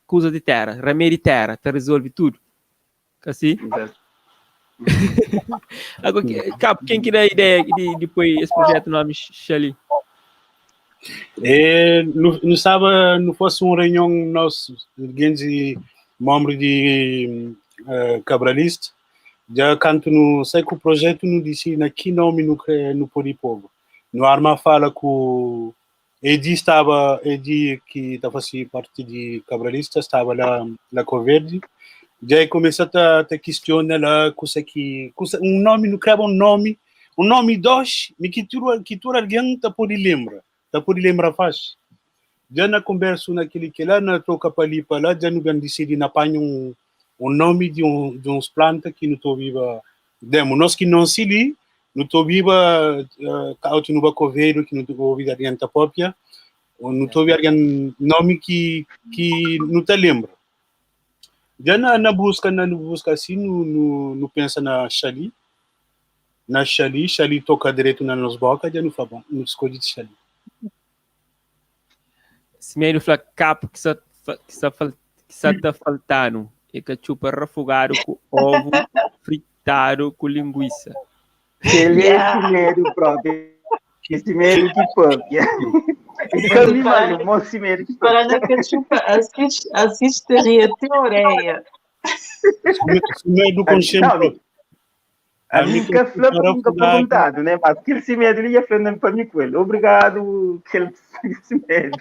coisa de terra, remédio de terra, te resolve tudo. Assim? Exato. Agora, Capo, quem que dá a ideia de, de pôr esse projeto nome Xali? É, no, no sábado, não fosse uma reunião nosso, de membro de Cabralista, já canto no sei que o projeto não disse na que nome no no pode povo. No arma fala que o Edi estava, Edi que estava assim parte de Cabralista, estava lá na Coverde. Já começa a te questionar lá, coisa que coisa, um nome não criava um nome dois, me que tu alguém tá pode lembrar, tá pode lembrar faz. Já na conversa naquele que lá na troca para ali para lá, já não bem decidi na panha um nome de um de uns planta que não tô viva. Demo, nós que não se li, Nu ta obiba uh, nu ba kovedu ki nu ta obi algen ta papia, ou nu ta obi algen nomi ki ki nu ta lembra. Já na, na busca, na busca assim, nu, nu, nu pensa na Xali, na Xali, Xali toca direito na nos boca, já nu fala, bom, nu escolhe de Xali. Simedu fla kapu ki sa ki sa ki sa ta faltanu é katxupa rafogadu ku ovu fritadu ku linguisa. Kel é Simedu propi. Simedu ki papia. Ka mi malu, mo Simedu ki papia. Para na katxupa, assiste, assiste ria até a orelha. Simedu consciente propi. A mi ka fla pa nunca perguntado, né? Mas kel simedu li ya fla pa mi ku el. Obrigado, kel simedu.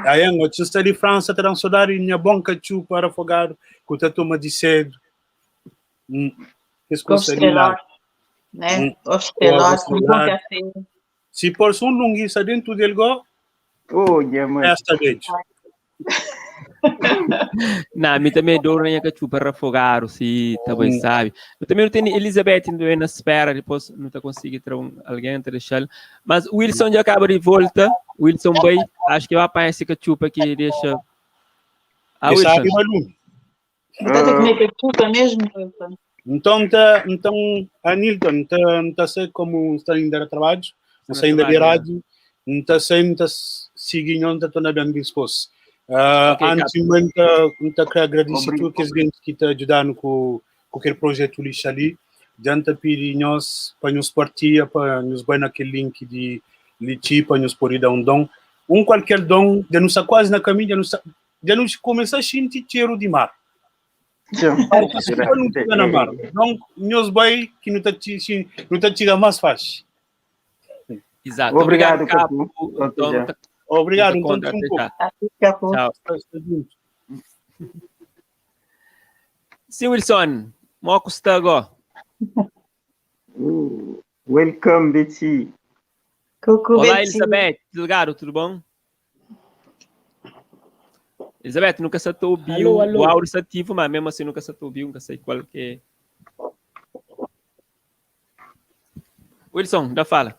Aí, eu está de França, terão saudade minha bom cachu para afogado, que tá toma de cedo. Hum, lá. Né? Hum. Um bom café. Se por um lunguiça dentro dele, go, oh, yeah, mãe. Esta vez. Não, mi também dou na cachupa refogado, se tá bem sabe. Eu também não tenho Elizabeth ainda na espera, depois não tá conseguindo ter um, alguém para deixar. Mas o Wilson já acaba de volta, Wilson Bay, acho que vai apanhar esse cachupa que deixa. Ah, Wilson. Tá comer cachupa mesmo, Wilson? Então, tá, então, Anilton, tá, tá sei como está ainda a trabalho, não sei ainda de rádio, não tá sei, tá seguindo, tá tô bem disposto. Uh, okay, antes, muito quero agradecer tudo que a gente que está ajudando com, com aquele projeto lixo ali. Diante pedir nós para nos partir, para nos vai naquele link de lixo, para nos poder dar um dom. Um qualquer dom, já não está quase na caminho, já não está, já não começa a sentir cheiro de mar. Não na mar. Então, nós vai que não está não tá chegando mais fácil. Exato. Obrigado, Capo. Então, Obrigado, então, um Tchau. Sim, Wilson, mo custa agora? Welcome, Betty. Cucu, Olá, Betty. Elizabeth. Delgado, tudo bom? Elizabeth, nunca se te ouviu. Alô, alô. O áudio está ativo, mas mesmo assim nunca se te ouviu, nunca sei qual que é. Wilson, dá fala.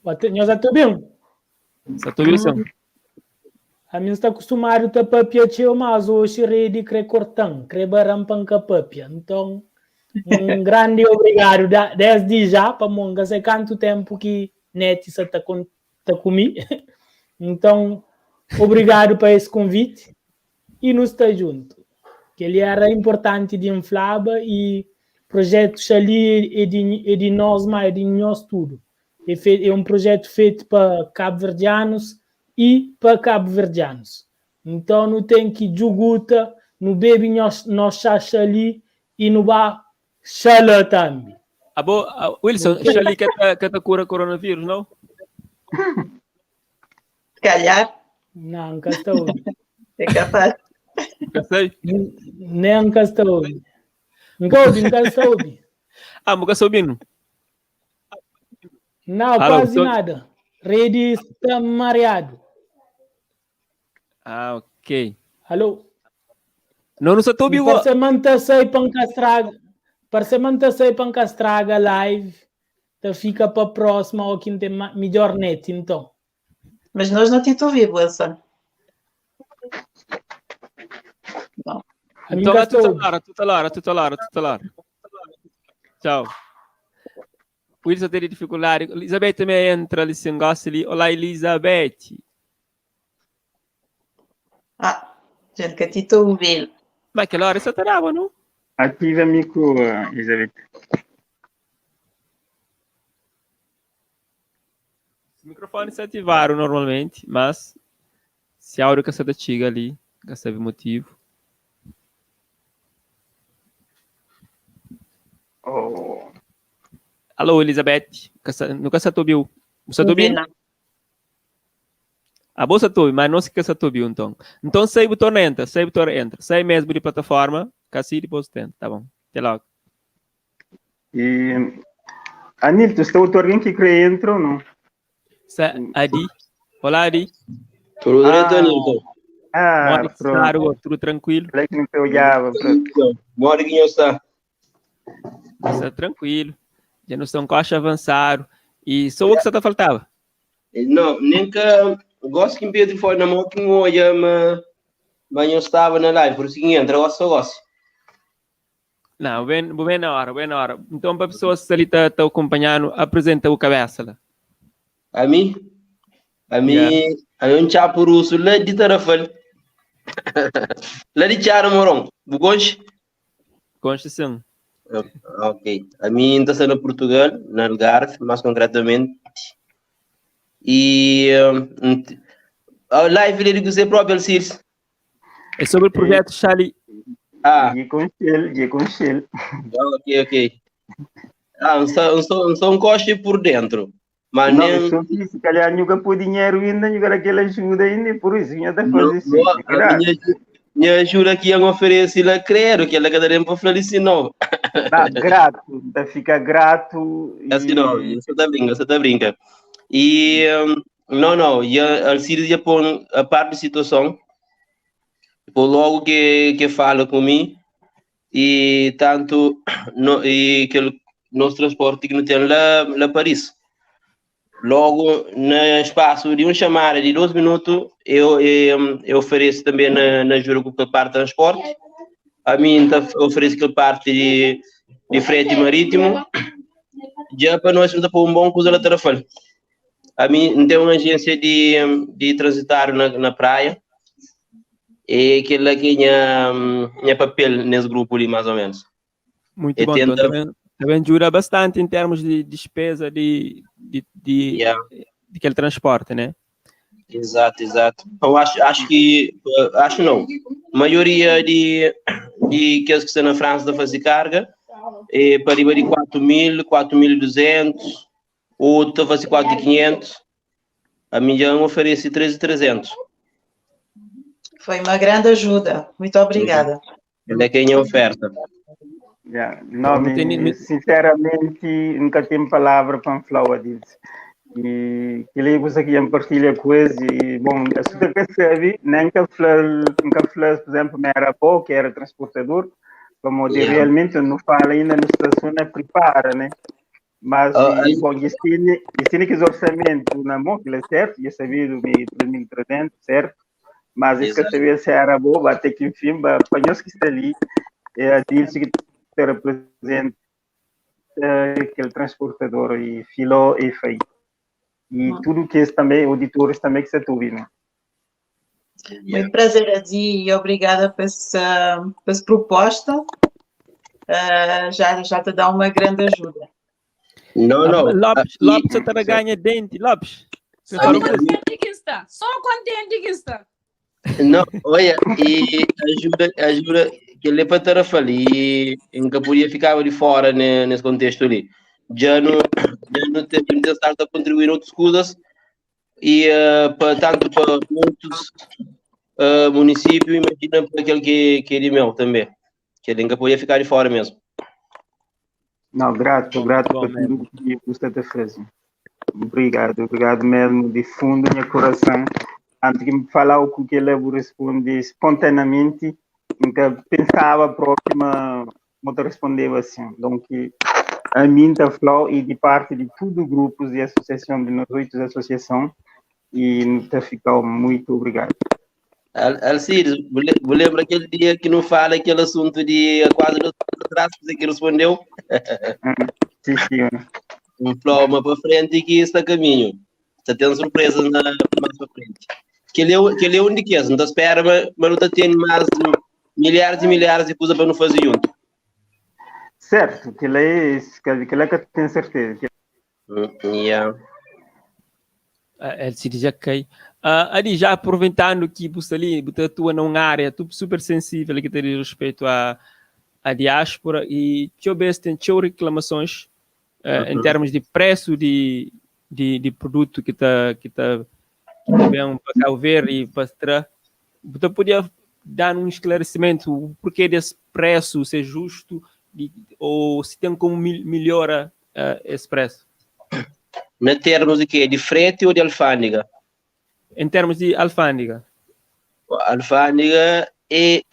Nós já estou bem? Só te Wilson. A mim está acostumado a papia teu, mas hoje rede cre cortão, cre barampan ka papia. Então, um grande obrigado desde já para monga sei quanto tempo que net está tá comigo. Então, obrigado por esse convite e nos está junto. Que ele era importante de inflaba e projeto ali é de, é de nós, mas é de nós tudo. É, é um projeto feito para cabo-verdianos e para cabo-verdianos. Então, não tem que juguta, não bebe nós, nós chacha ali e não vá chala também. Abo, Wilson, xali que tá, que tá cura coronavírus, não? Se calhar. Não, nunca estou. É capaz. Nunca sei. Nem nunca estou. Nunca ouvi, nunca estou. Ah, nunca soube. Não, Alô, quase tô... nada. Rede está mareado. Ah, ok. Alô? Não, não estou ouvindo. Parece manta sai panca estraga. Parece manta sai panca estraga live. Então fica para a próxima ou quem tem melhor net, então. Mas nós não te ouvimos, Wilson. Não. Então, tudo lá, tudo lá, tudo lá, tudo lá. Tchau. Wilson tem dificuldade. Elizabeth também entra ali, sem gosta ali. Olá, Elizabeth. Ah, gente, que te estou ouvindo. Mas aquela hora você tá não? Ativa micro, Elizabeth. Os microfones se ativaram normalmente, mas se a áudio que você chega ali, não sabe o motivo. Oh. Alô, Elizabeth. Nunca se ouviu. Você ouviu? A bolsa ouve, mas não se que se ouviu, então. Então, sai botão entra, sai botão entra. Sai mesmo de plataforma, casi depois tenta. Tá bom. Até logo. E... Anilton, está outro alguém que crê entra ou não? Sa Adi. Olá, Adi. Tudo direito, Anilton. Ah, pronto. Claro, tudo tranquilo. Falei que não te olhava. Bora que está. Sta tranquilo. Já não são coxa avançado. E só o que só tá faltava. Não, nem que gosto que me telefone na mão que me olha, mas, mas eu estava na live, por isso que entra, gosto, gosto. Não, bem, bem na hora, bem na hora. Então, para a pessoa que ali está tá acompanhando, apresenta o cabeça lá. A mim? A mim, yeah. a mim um chapo russo lá de Tarrafal. lá de Tiara Moron. Bugonche? Concha sim. Ok. A mim está sendo Portugal, na Algarve, mais concretamente. E um, a live dele que você próprio, Alcides. É sobre o projeto Charlie. Ah. De com Shell, de com Shell. Ok, ok. Ah, não sou, não sou um coche por dentro. Mas não, nem... só que se calhar nunca pôr dinheiro ainda, nunca aquela ajuda ainda, por isso ainda tá fazendo isso. Minha, minha ajuda aqui eu ofereço, ela credo, que ela cada tempo para assim, não. Tá grato, tá fica grato. E... Assim não, você tá brinca, você tá brinca. E, não, não, e a Alcides já põe a parte de situação, depois logo que, que fala comigo, e tanto, no, e que nosso transporte que não tem lá, lá Paris. Logo, no espaço de uma chamada de 12 minutos, eu, eu, eu ofereço também na, na ajuda com a parte de transporte. A mim tá, ofereço aquela parte de, de frete marítimo. Já para nós, não um bom coisa lá Tarrafal. A mim tem uma agência de, de transitário na, na praia. E aquele aqui minha, minha papel nesse grupo ali, mais ou menos. Muito E bom, tenta- então, também, também ajuda bastante em termos de despesa de, de, de, Yeah. de aquele transporte, né? Exato, exato. Eu acho, acho que, acho não, a maioria de, de aqueles que estão na França a fazer carga é para riba de 4 mil, 4.200, outro a fazer 4.500, a minha oferece 3.300. Foi uma grande ajuda. Muito obrigada. Ela é quem oferta. Yeah. Não, Não tem nem- sinceramente, nunca tenho palavra para falar disso. E que ele você aqui em partilha coisa e, bom, a sua percebe, nunca falou, nunca falou, por exemplo, me era bom, que era transportador, como de Yeah. realmente não fala ainda na situação, não prepara, né? Mas, Ah, e, bom, e tem que orçamento na mão, que ele é certo, e sabido, 3.300, certo? Mas isso que eu Exato. sabia se era bom, até que enfim, para nós que está ali, é a Dilce que te representa aquele transportador e filó e fei. E tudo que é também, auditores também que se tuve, né? Muito prazer, Adi, e obrigada por essa, por essa proposta. Uh, já, já te dá uma grande ajuda. Não, não. Lopes, Ah, Lopes, você tá ganha dente, Lopes. Você Só falou com contente que está. Só contente que está. Não, olha, e ajuda, ajuda, que ele é para Tarrafal e em Capoeira ficava de fora né, nesse contexto ali. Já não, já não tem estar a contribuir outras coisas e uh, para, tanto para muitos uh, municípios, imagina para aquele que, que é de meu também, que ele em Capoeira ficar de fora mesmo. Não, grato, grato Bom por mesmo. tudo que você está fazendo. Obrigado, obrigado mesmo, de fundo do meu coração. Antes que me falar o que ele responde espontaneamente, nunca pensava a próxima, não te respondeu assim. Então, que a mim tá falando e de parte de todo o grupo de associação, de nós oito associação, e nos tá ficado muito obrigado. Al- Alcides, vou lembra aquele dia que não fala aquele assunto de quase 2 anos atrás, você que respondeu? Sim, senhor. Um flow uma para frente e que está a caminho. Está tendo surpresas na, mais para frente. Que ele é, que ele é um de que não está espera, mas, mas não está tendo mais milhares e milhares de coisas para não fazer junto. Certo, que ele é, que ele é que tenho certeza. Yeah. Ah, Alcides já cai. Ah, ali, já aproveitando que você ali, você atua numa área super sensível que tem respeito à, à diáspora e deixa eu ver se tem reclamações em termos de preço de, de, de produto que está que tá, que tá bem para cá ver e para trás. Você podia dar um esclarecimento o porquê desse preço ser justo de, ou se tem como melhora esse preço? Na termos de quê? De frete ou de alfândega? Em termos de alfândega. Alfândega e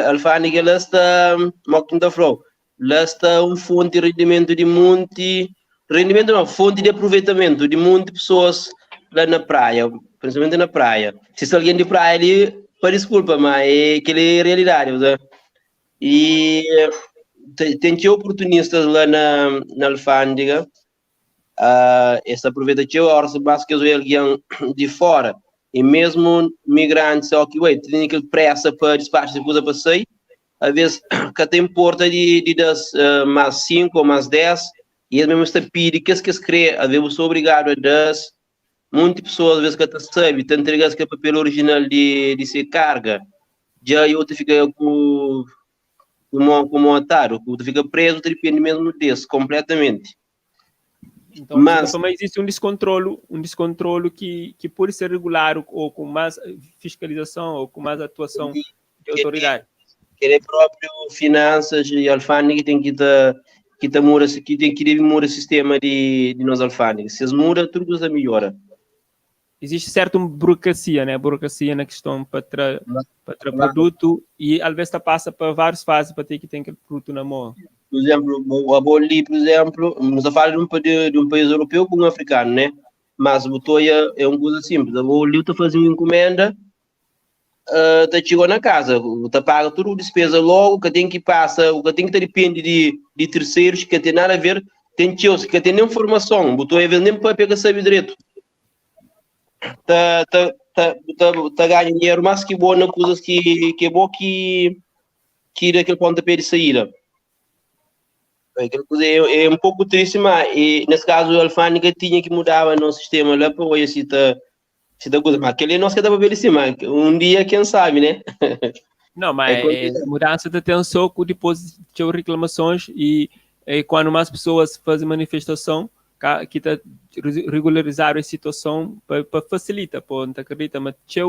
alfândega ela está, como está falou, Lá sta un fonti di rendimentu di monti, rendimentu não, fonti di aproveitamentu di monti pessoas lá na praia, principalmente na praia. Se sta alguém di praia ali, pa desculpa, mas é kel-li é realidade, você. E tem txeu oportunistas lá na, na alfândega, uh, es aproveita txeu horas mas que alguém de fora e mesmo migrantes só que ué, tem aquele pressa para despacho de coisa para sair, às vezes que tem porta de, de das uh, mais 5 ou mais 10 e eles mesmo está pedindo que que crê, às vezes eu sou obrigado a dar muitas pessoas às vezes que até sabe, tem entregar que é papel original de, de ser carga, já eu te fica com como como um otário, tu fica preso, depende mesmo desse, completamente. Então, mas, mas existe um descontrolo que, que pode ser regulado ou com mais fiscalização ou com mais atuação de autoridade. Que é próprio finanças e alfândega tem que tá que tá muda que tem que deve mudar o sistema de de nós alfândega. Se eles muda, tudo coisa melhora. Existe certa burocracia, né? Burocracia na questão para tra, para tra produto e às vezes passa para várias fases para ter que ter aquele produto na mão. Por exemplo, a Boli, por exemplo, nós falamos de um, de, de um país europeu com um africano, né? Mas o Toia é uma coisa simples. A Boli está fazendo uma encomenda, uh, tá chegou na casa, tá paga tudo despesa logo, que tem que passa, o que tem que depende de, de terceiros, que tem nada a ver, tem tios, que tem nem formação, botou a nem papel que sabe direito. Tá, tá, tá, tá, tá ganhando dinheiro, mas que boa na coisas que, que é bom que, que daquele pontapé de saída. Aquela coisa é, é um pouco triste, mas e, nesse caso a alfândega tinha que mudar no sistema lá para hoje se tá se tá coisa, mas aquele nós que dá para ver cima, um dia quem sabe, né? Não, mas é, é, mudança de atenção que depois tinha reclamações e, e quando mais pessoas fazem manifestação que tá regularizar a situação para facilita, pô, não acredita, mas tinha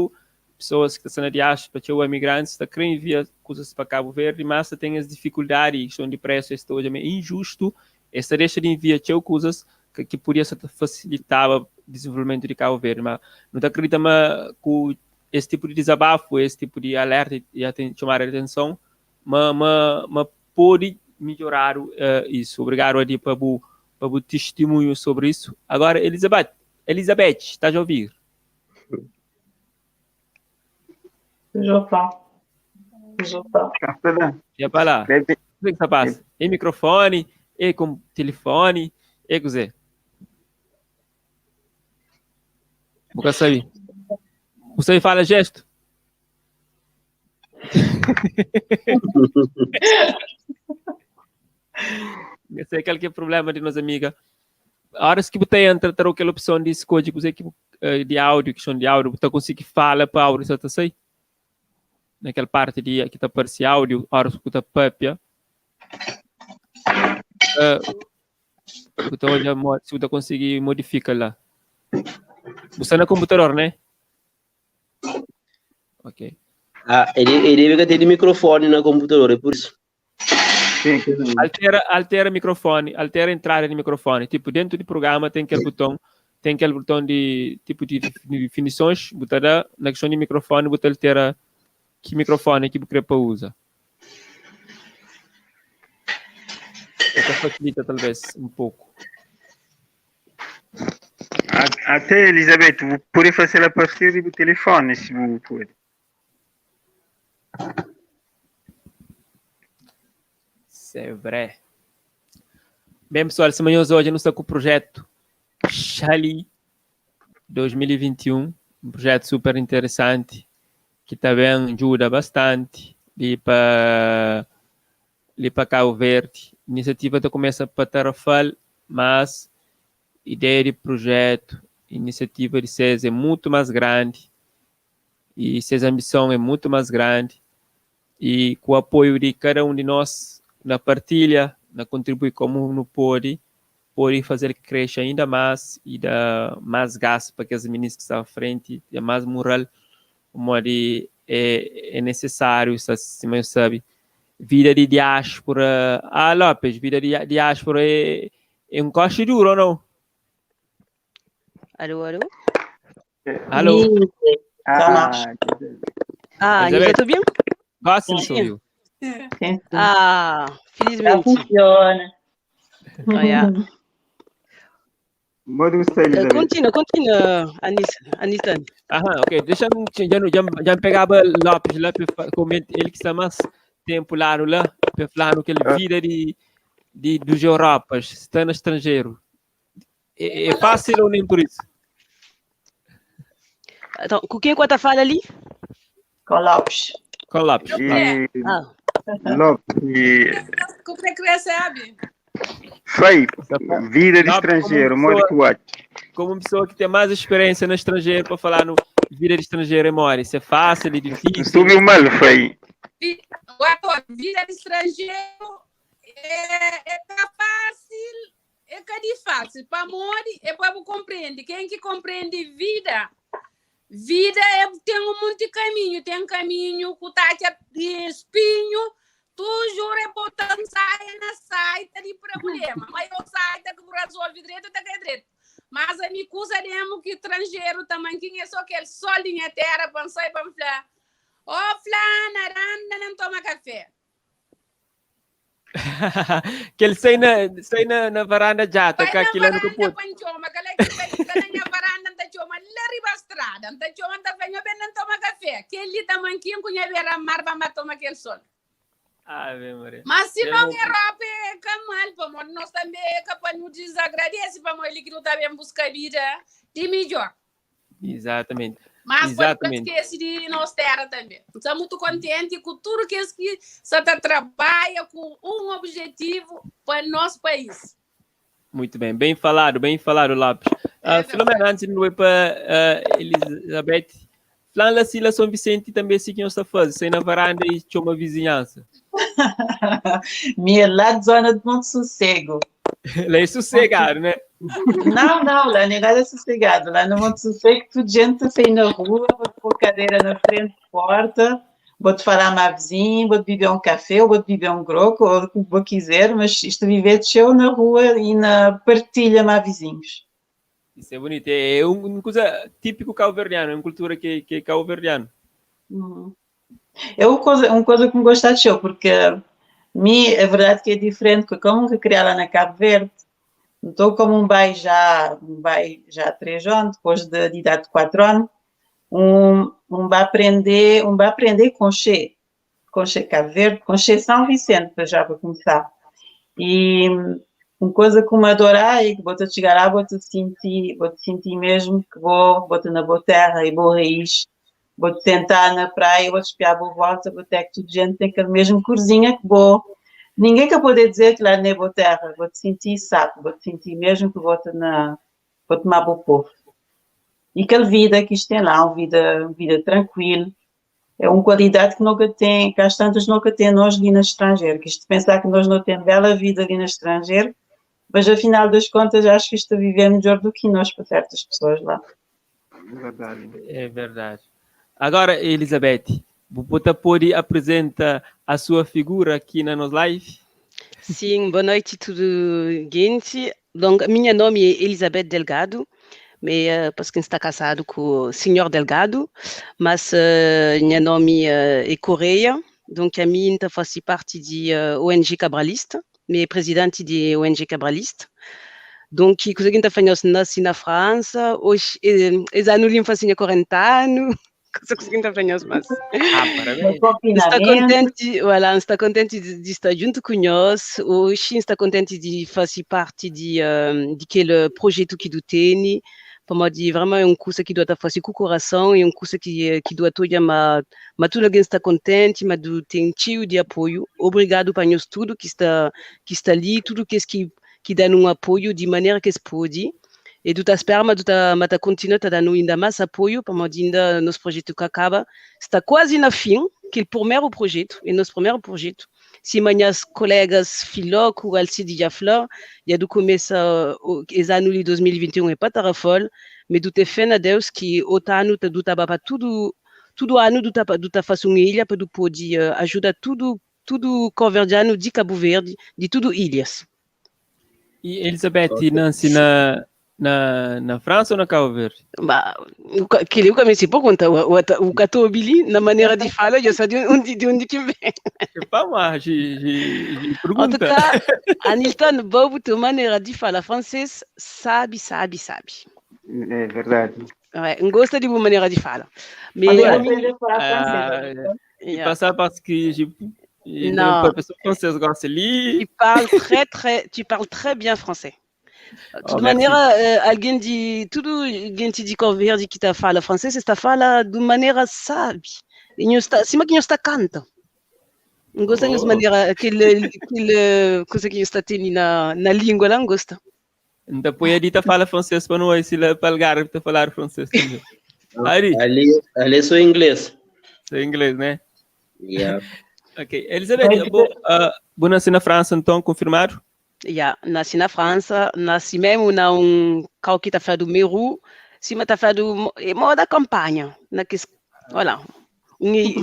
pessoas que estão na diáspora, tinha imigrantes, está querendo enviar coisas para Cabo Verde, mas tem as dificuldades, questão de preço, este hoje é injusto, esta deixa de enviar tinha coisas que, que podia facilitar o desenvolvimento de Cabo Verde, mas não acredita mas com esse tipo de desabafo, esse tipo de alerta e chamar a atenção, mas, mas, mas pode melhorar uh, isso. Obrigado, Adi, para o, para o testemunho sobre isso. Agora, Elizabeth, Elizabeth, estás a ouvir? Já Já Já para lá. O que que você passa? E microfone, e com telefone, e com Zé. Nunca sabe. Você fala gesto? Esse é aquele que é problema de nossa amiga. A horas que você entra, terá aquela opção de escolha de áudio, questão de áudio, você consegue falar para áudio, você tá sei? Naquela parte de que tá aparece áudio, a horas que você papia. Você olha, se você conseguir modifica lá. Você na computador, né? Ok. Ah, ele, ele deve ter microfone no computador, é por isso. Altera, altera microfone, altera a entrada de microfone. Tipo, dentro do programa tem aquele botão, tem aquele botão de tipo de definições, botar na questão de microfone, botar altera que microfone que você quer usa. Essa facilita talvez um pouco. Até, Elizabeth, pode fazer a partir do telefone, se você pode. C'est vrai. Bem, pessoal, semana hoje nós estamos com o projeto Xali 2021, um projeto super interessante que também ajuda bastante ali para ali para Cabo Verde. A iniciativa está começa para Tarrafal, mas ideia de projeto, iniciativa de SES é muito mais grande e SES ambição é muito mais grande e com o apoio de cada um de nós na partilha, na contribuir como não pode, pode fazer que cresça ainda mais e dar mais gás para que as meninas que estão à frente, e mais moral, como é, é necessário, se mais sabe. Vida de diáspora. Ah, Lopes, vida de diáspora é, é um coche duro ou não? Alô, alô? Alô? Ah, Ah, eu já tô bem? Gosto de ouvir. Sim, sim. Ah, Já felizmente. funciona. Oh, yeah. Modo gostei, Elizabeth. Continua, continua, Anissa, Anita. Aham, ok. Deixa-me, já, já, já pegava Lopes lá, para comentar, ele que está mais tempo lá no lá, para falar no que ele vida de dos Europas, está no estrangeiro. É fácil ou nem por isso? Então, com quem que tá fala ali? Com Lopes. Com Lopes. E Ah. Lopes, e Como é que recebe? foi vida de Lopes, estrangeiro, como modo pessoa- que o acho. Como pessoa que tem mais experiência no estrangeiro para falar no vida de estrangeiro, é mole. Isso é fácil, é difícil. Subiu mal, foi. Agora, vida de estrangeiro é tá fácil, é que é fácil. Para morrer, é para compreender. Quem que compreende vida, vida é, tem um monte de caminho. Tem um caminho que tá de espinho, tu jura é botar saia na saita de problema. Mas eu saita que resolve direito, tá que é direito. Mas a minha coisa mesmo que estrangeiro também, quem é só aquele sol em terra, para sair para falar. Ô, Flana, anda, não toma café. Que ele sai na varanda já, tá Vai com na aquilo no varanda capote. para choma, que ela que vai ficar na minha varanda, tá choma lá riba estrada, tá choma, tá vendo, bem, não toma café. Que ele tá manquinho, com a beira mar, vai tomar aquele sol. Ave Maria. Mas se Eu não não- é Europa, é camal, pô, nós também é capaz de nos desagradece, pô, ele que não tá bem buscar vida de melhor. Exatamente. Mas Exatamente. pode esquecer de nossa terra também. Estamos muito contentes com tudo que esse que só tá trabalha com um objetivo para nosso país. Muito bem, bem falado, Lopes. É Filomena, antes de ir para Elizabeth, falando assim, lá São Vicente também se que está fazendo, sai na varanda e chama a vizinhança. Minha lá de zona de Monte Sossego. Lá é sossegado, né? Não, não, lá nem nada é sossegado. Lá no Monte Sossego, tudo gente a sair na rua, vou-te pôr cadeira na frente da porta, vou-te falar má vizinha, vou-te beber um café, ou vou-te beber um groco, ou o que vou quiser, mas isto viver de na rua e na partilha má vizinhos. Isso é bonito. É uma coisa típico cabo-verdiano, é uma cultura que é cabo-verdiano. É uma coisa que me gosta de show, porque mim, é verdade que é diferente, porque como que criar lá na Cabo Verde, estou como um bai já, um bai já há 3 anos, depois de idade de 4 anos, um vai aprender com che, com che Cabo Verde, com che São Vicente, para já para começar. E uma coisa que me adorar e que vou-te chegar lá, vou-te sentir mesmo que vou-te na boa terra e boa raiz, vou-te sentar na praia, vou-te espiar boa volta, vou ter que tudo gente tem aquela mesma corzinha que vou. Ninguém que poder dizer que lá não é boa terra, vou-te sentir sapo, vou-te sentir mesmo que vou-te na, vou tomar bom povo. E aquela vida que isto tem lá, uma vida tranquila, é uma qualidade que nunca tem, que às tantas nunca tem nós ali no estrangeiro, que isto pensar que nós não temos bela vida ali no estrangeiro, mas afinal das contas acho que isto a viver melhor do que nós para certas pessoas lá. É verdade. É verdade. Agora, Elizabeth, você pode apresentar a sua figura aqui na nossa live? Sim, boa noite tudo gente. Donc, minha nome é Elizabeth Delgado, mas porque está casado com o senhor Delgado, mas meu nome é Correia, donc a minha faz parte de ONG Cabralista, minha presidente de ONG Cabralista. Donc, coisa que fazendo nasci na França, hoje, esse ano ele faz 40 anos, coisa que está fazendo mas. Ah, parabéns. Está contente, voilà, está contente de estar junto com nós. Hoje está contente de fazer parte de aquele projeto que do tem. Para de vraiment é um curso que doit fazer com o coração e um curso que doit toda mas tudo alguém está contente, mas do tem tio de apoio. Obrigado para nós tudo que está ali, tudo que dá um apoio de maneira que se pode. E do espera, mas do mas continua tá dando ainda mais apoio para ainda nosso projeto que acaba está quase na fim, que é o primeiro projeto, é nosso primeiro projeto. Se minhas colegas Filó, o Alcide e a Flor, já do começo, esse ano de 2021 é para Tarrafal, mas do ter fé na Deus que outro ano do tava para tudo, tudo ano do tava, do tá faço uma ilha para do poder ajudar tudo, tudo cabo-verdiano de Cabo Verde, de tudo ilhas. E Elizabeth e Nancy Na, na França ou na Cabo Verde? Ba, kili o ka mesti pergunta, o, o, o ka ta obi li, na manera di fala, eu sei de onde, de onde que vem. Epa, mas de, de, de En tout pergunta. cas, Anilton, bobo, tua maneira de falar francês, sabe, sabe, sabe. É verdade. Ouais, gosta de boa maneira de falar. Mas Mais, eu Ah, aprender a falar francês. Ah, Anilton. e yeah. passar parce que j'ai e Non. professor francês gosta ali. Tu parles très, très, tu parles très bien français. De Oh, toda merci. maneira, eh, alguém de tudo gente de Cabo Verde que tá fala francês está fala de maneira sabe. E não está, cima que não está canta. Não gosta de Oh. maneira aquele aquele coisa que está tendo na na língua lá não gosta. Então, põe a dita fala francês para nós, se lá para Algarve tá falar francês também. Ari, Ali, ali é só inglês. é inglês, né? Yeah. Ok. Elizabeth, bo, uh, bo nasci na França, então, confirmado? Yeah, nasci na França, nasci mesmo na um carro que tá falando do Meru, cima tá falando é moda campanha, na que voilà. Um, E,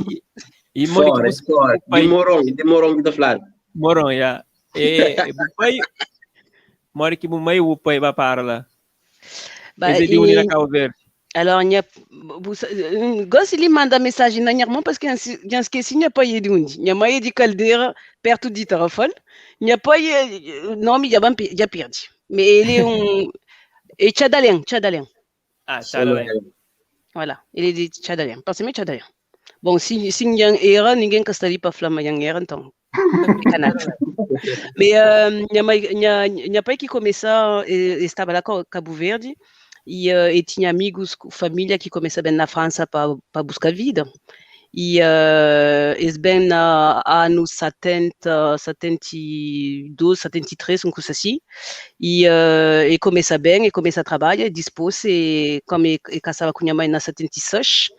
e mora Fora, que você fora. pai- De Moron, de Moron que tá falando. Moron, yeah. E, e o pai, mora que o meio o pai vai para lá. bah, Esse é de unir e- a Cabo Verde. Alors, minha, gosto de mandar mensagem na minha irmã parce que eu esqueci minha pai é de onde. Minha mãe é de Caldeira, perto de Tarrafal. Minha pai, o nome já, já perdi. Mas ele é um... É Tchadalien, Tchadalien. Ah, tchau, Voilà, ele é de Tchadalien. Pensez-moi Tchadalien. Bom, se, se ninguém erra, ninguém gostaria para falar, mas ninguém erra, então. Fica nada. Mas uh, minha, mãe, minha, minha pai que começou, estava lá com Cabo Verde, e, uh, e tinha amigos, família que começou bem na França para buscar vida. E uh, eles bem na anos 70, 72, 73, um coisa assim. E, uh, e começa bem, e começa a trabalhar, e depois, e, como e, e casava com minha mãe na 76,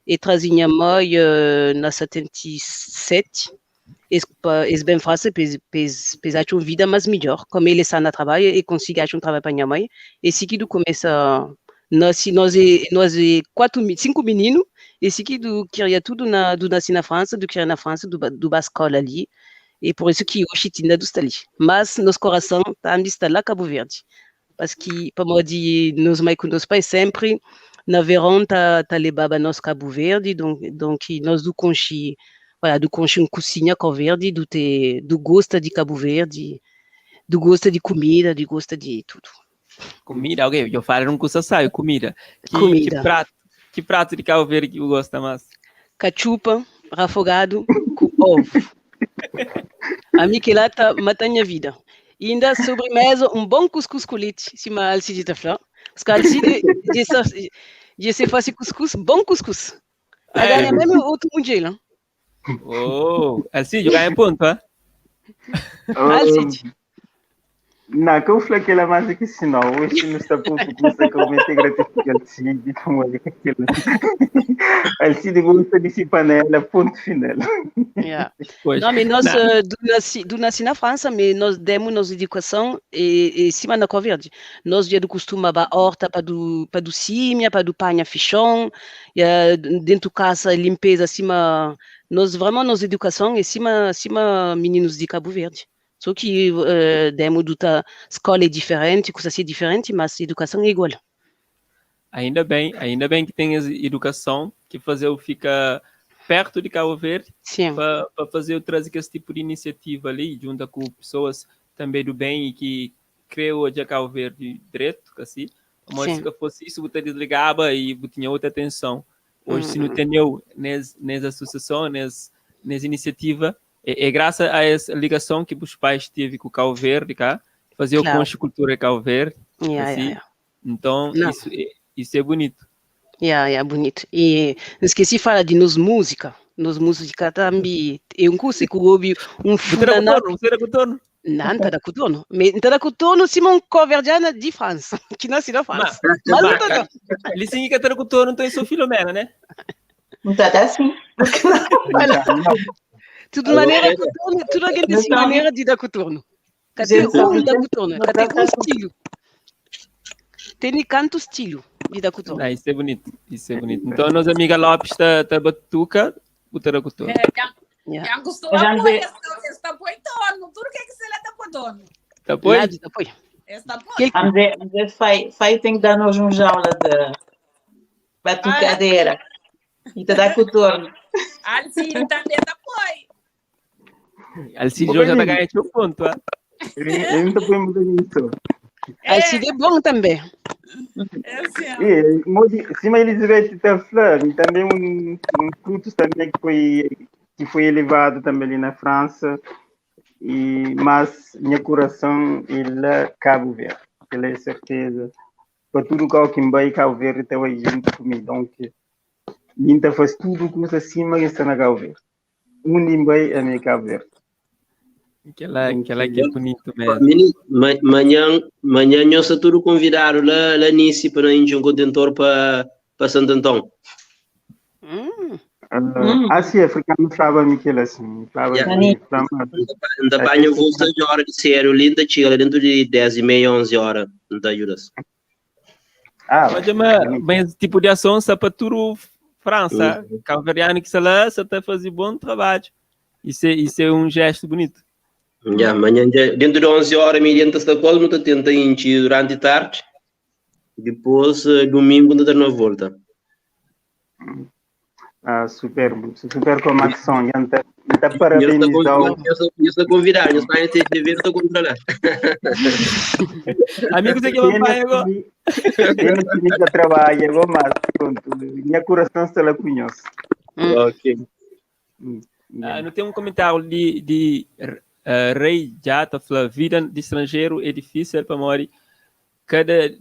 e trazia minha mãe uh, na 77, eles bem fácil, eles acham vida mais melhor. Como ele está no trabalho, e consegue achar um trabalho para minha mãe. E seguido começa, nós, nós, nós quatro, cinco meninos, e seguido queria tudo na, do nasci na França, do queria na França, do, do Bascola ali. E por isso que hoje ainda está ali. Mas nosso coração também está lá Cabo Verde. Parce que, para de nos mães com nos pais sempre, na verão tá, tá levava nós Cabo Verde, donc, donc nós do conchi, voilà, do conchi um cozinha Cabo Verde, do te, do gosto de Cabo Verde, do gosto de comida, do gosto de tudo. Comida, ok, eu falo um curso saio, comida. Que, Comida. Que prato, que prato de Cabo Verde que eu gosto mais? Cachupa, refogado com ovo. A mim que lá tá matando minha vida. E ainda sobremesa, um bom cuscuz com leite, se uma Alcide tá falando. Porque a Alcide, de, de se faz cuscuz, bom cuscuz. Agora é mesmo outro mundial, hein? Oh, Alcide, ganha ponto, hein? Alcide. Não, que eu falei que ela é mais que sinal. Hoje não está pouco custa que eu me gratifique Alcide. Como é aquilo? Alcide gosta de se panela, ponto final. Yeah. Pois. Não, mas nós, Não. uh, do, nasci, do nasci na França, mas nós demos nossa educação e, e cima na Cabo Verde. Nós já do costume para horta, para do, para do símia, para do panha fichão, e, uh, dentro casa, limpeza, acima. Nós, vraiment, nossa educação é cima, cima meninos de Cabo Verde. Só que uh, demos do ta escola é diferente, coisa assim é diferente, mas a educação é igual. Ainda bem que tem essa educação que fazer eu ficar perto de Cabo Verde Sim. para fazer eu trazer esse tipo de iniciativa ali, junto com pessoas também do bem e que criou hoje a Cabo Verde direto, assim. Mas Sim. se fosse isso, você desligava e tinha outra atenção. Hoje, se não Uhum. tem eu nessa, nessa associação, nessa, nessa iniciativa, é, é graças a essa ligação que os pais teve com o Cabo Verde, cá, fazer Claro. o Concha Cultura Cabo Verde, Yeah, assim. yeah, yeah. Então, Não. isso, é, isso é bonito. Yeah, yeah, bonito. E não esqueci de falar de nos música. Nos música também. É um curso que houve um Você era funaná. contorno? Você era contorno? Não, não tá da cotorno. Mas não tá da cotorno, Simon Coverdiana de França, que nasce na França. Mas não tá da. Ele significa ter contorno, então eu sou Filomena, né? Não tá assim. Voilà. Tudo maneira, Agora- cotorno, tudo alguém tem Não. maneira de dar cotorno. Cadê Gente, um da cotorno? não Cadê tá um estilo? Tem canto estilo de dar cotorno. Ah, isso é bonito, isso é bonito. Então, nossa amiga Lopes está tá batuca, o taracutor. É, já, Yeah. já gostou Já apoio, vê. está, está apoio torno, tudo que é que se lá está apoio torno. Tá pois? Nada, apoio. Esta pode. Kel André, André fai, fai tem que dar-nos um jaula de batucadeira. E te dá cotorno. Alcide também tá poi. Alcide já tá ganhando seu ponto, ah. Eu não estou muito nisso. Alcide é bom também. É assim. E, modi, cima Elizabeth está falando, também um fruto também que foi elevado também ali na França, e, mas meu coração ele é Cabo Verde, ele é certeza. Para tudo que eu vai Cabo Verde está aí junto comigo, então minta faz tudo que acima que está na Cabo Verde. Um vai é minha Cabo Verde. Aquela que é bonito mesmo. Menino, manhã, manhã nós está tudo convidado lá nisso para ir um contentor para Santo Antão. Assim, africano falava Miquel assim, falava Yeah. falava. Ainda banho vou 6 horas de sério, linda chega lá dentro de 10 e meia, 11 horas, não te ajudas. Ah, Mas, mas tipo de ação, só para tudo França, cabo-verdiano que está lá, só está fazendo bom trabalho. Isso é um gesto bonito. Já, amanhã, dentro de 11 horas, meia está quase muito tenta encher durante a tarde. Depois, domingo, ainda dá uma volta. Ah, super, super como ação. Então, parabenizar. Eu estou convidado, eu estou em TV, estou controlando. Amigos aqui vão para agora. Eu não trabalho, agora, mas pronto, minha coração se ela conhece. Ok. Ah, não tem um comentário de Rei Jata fala, vida de estrangeiro é difícil para morrer. Cada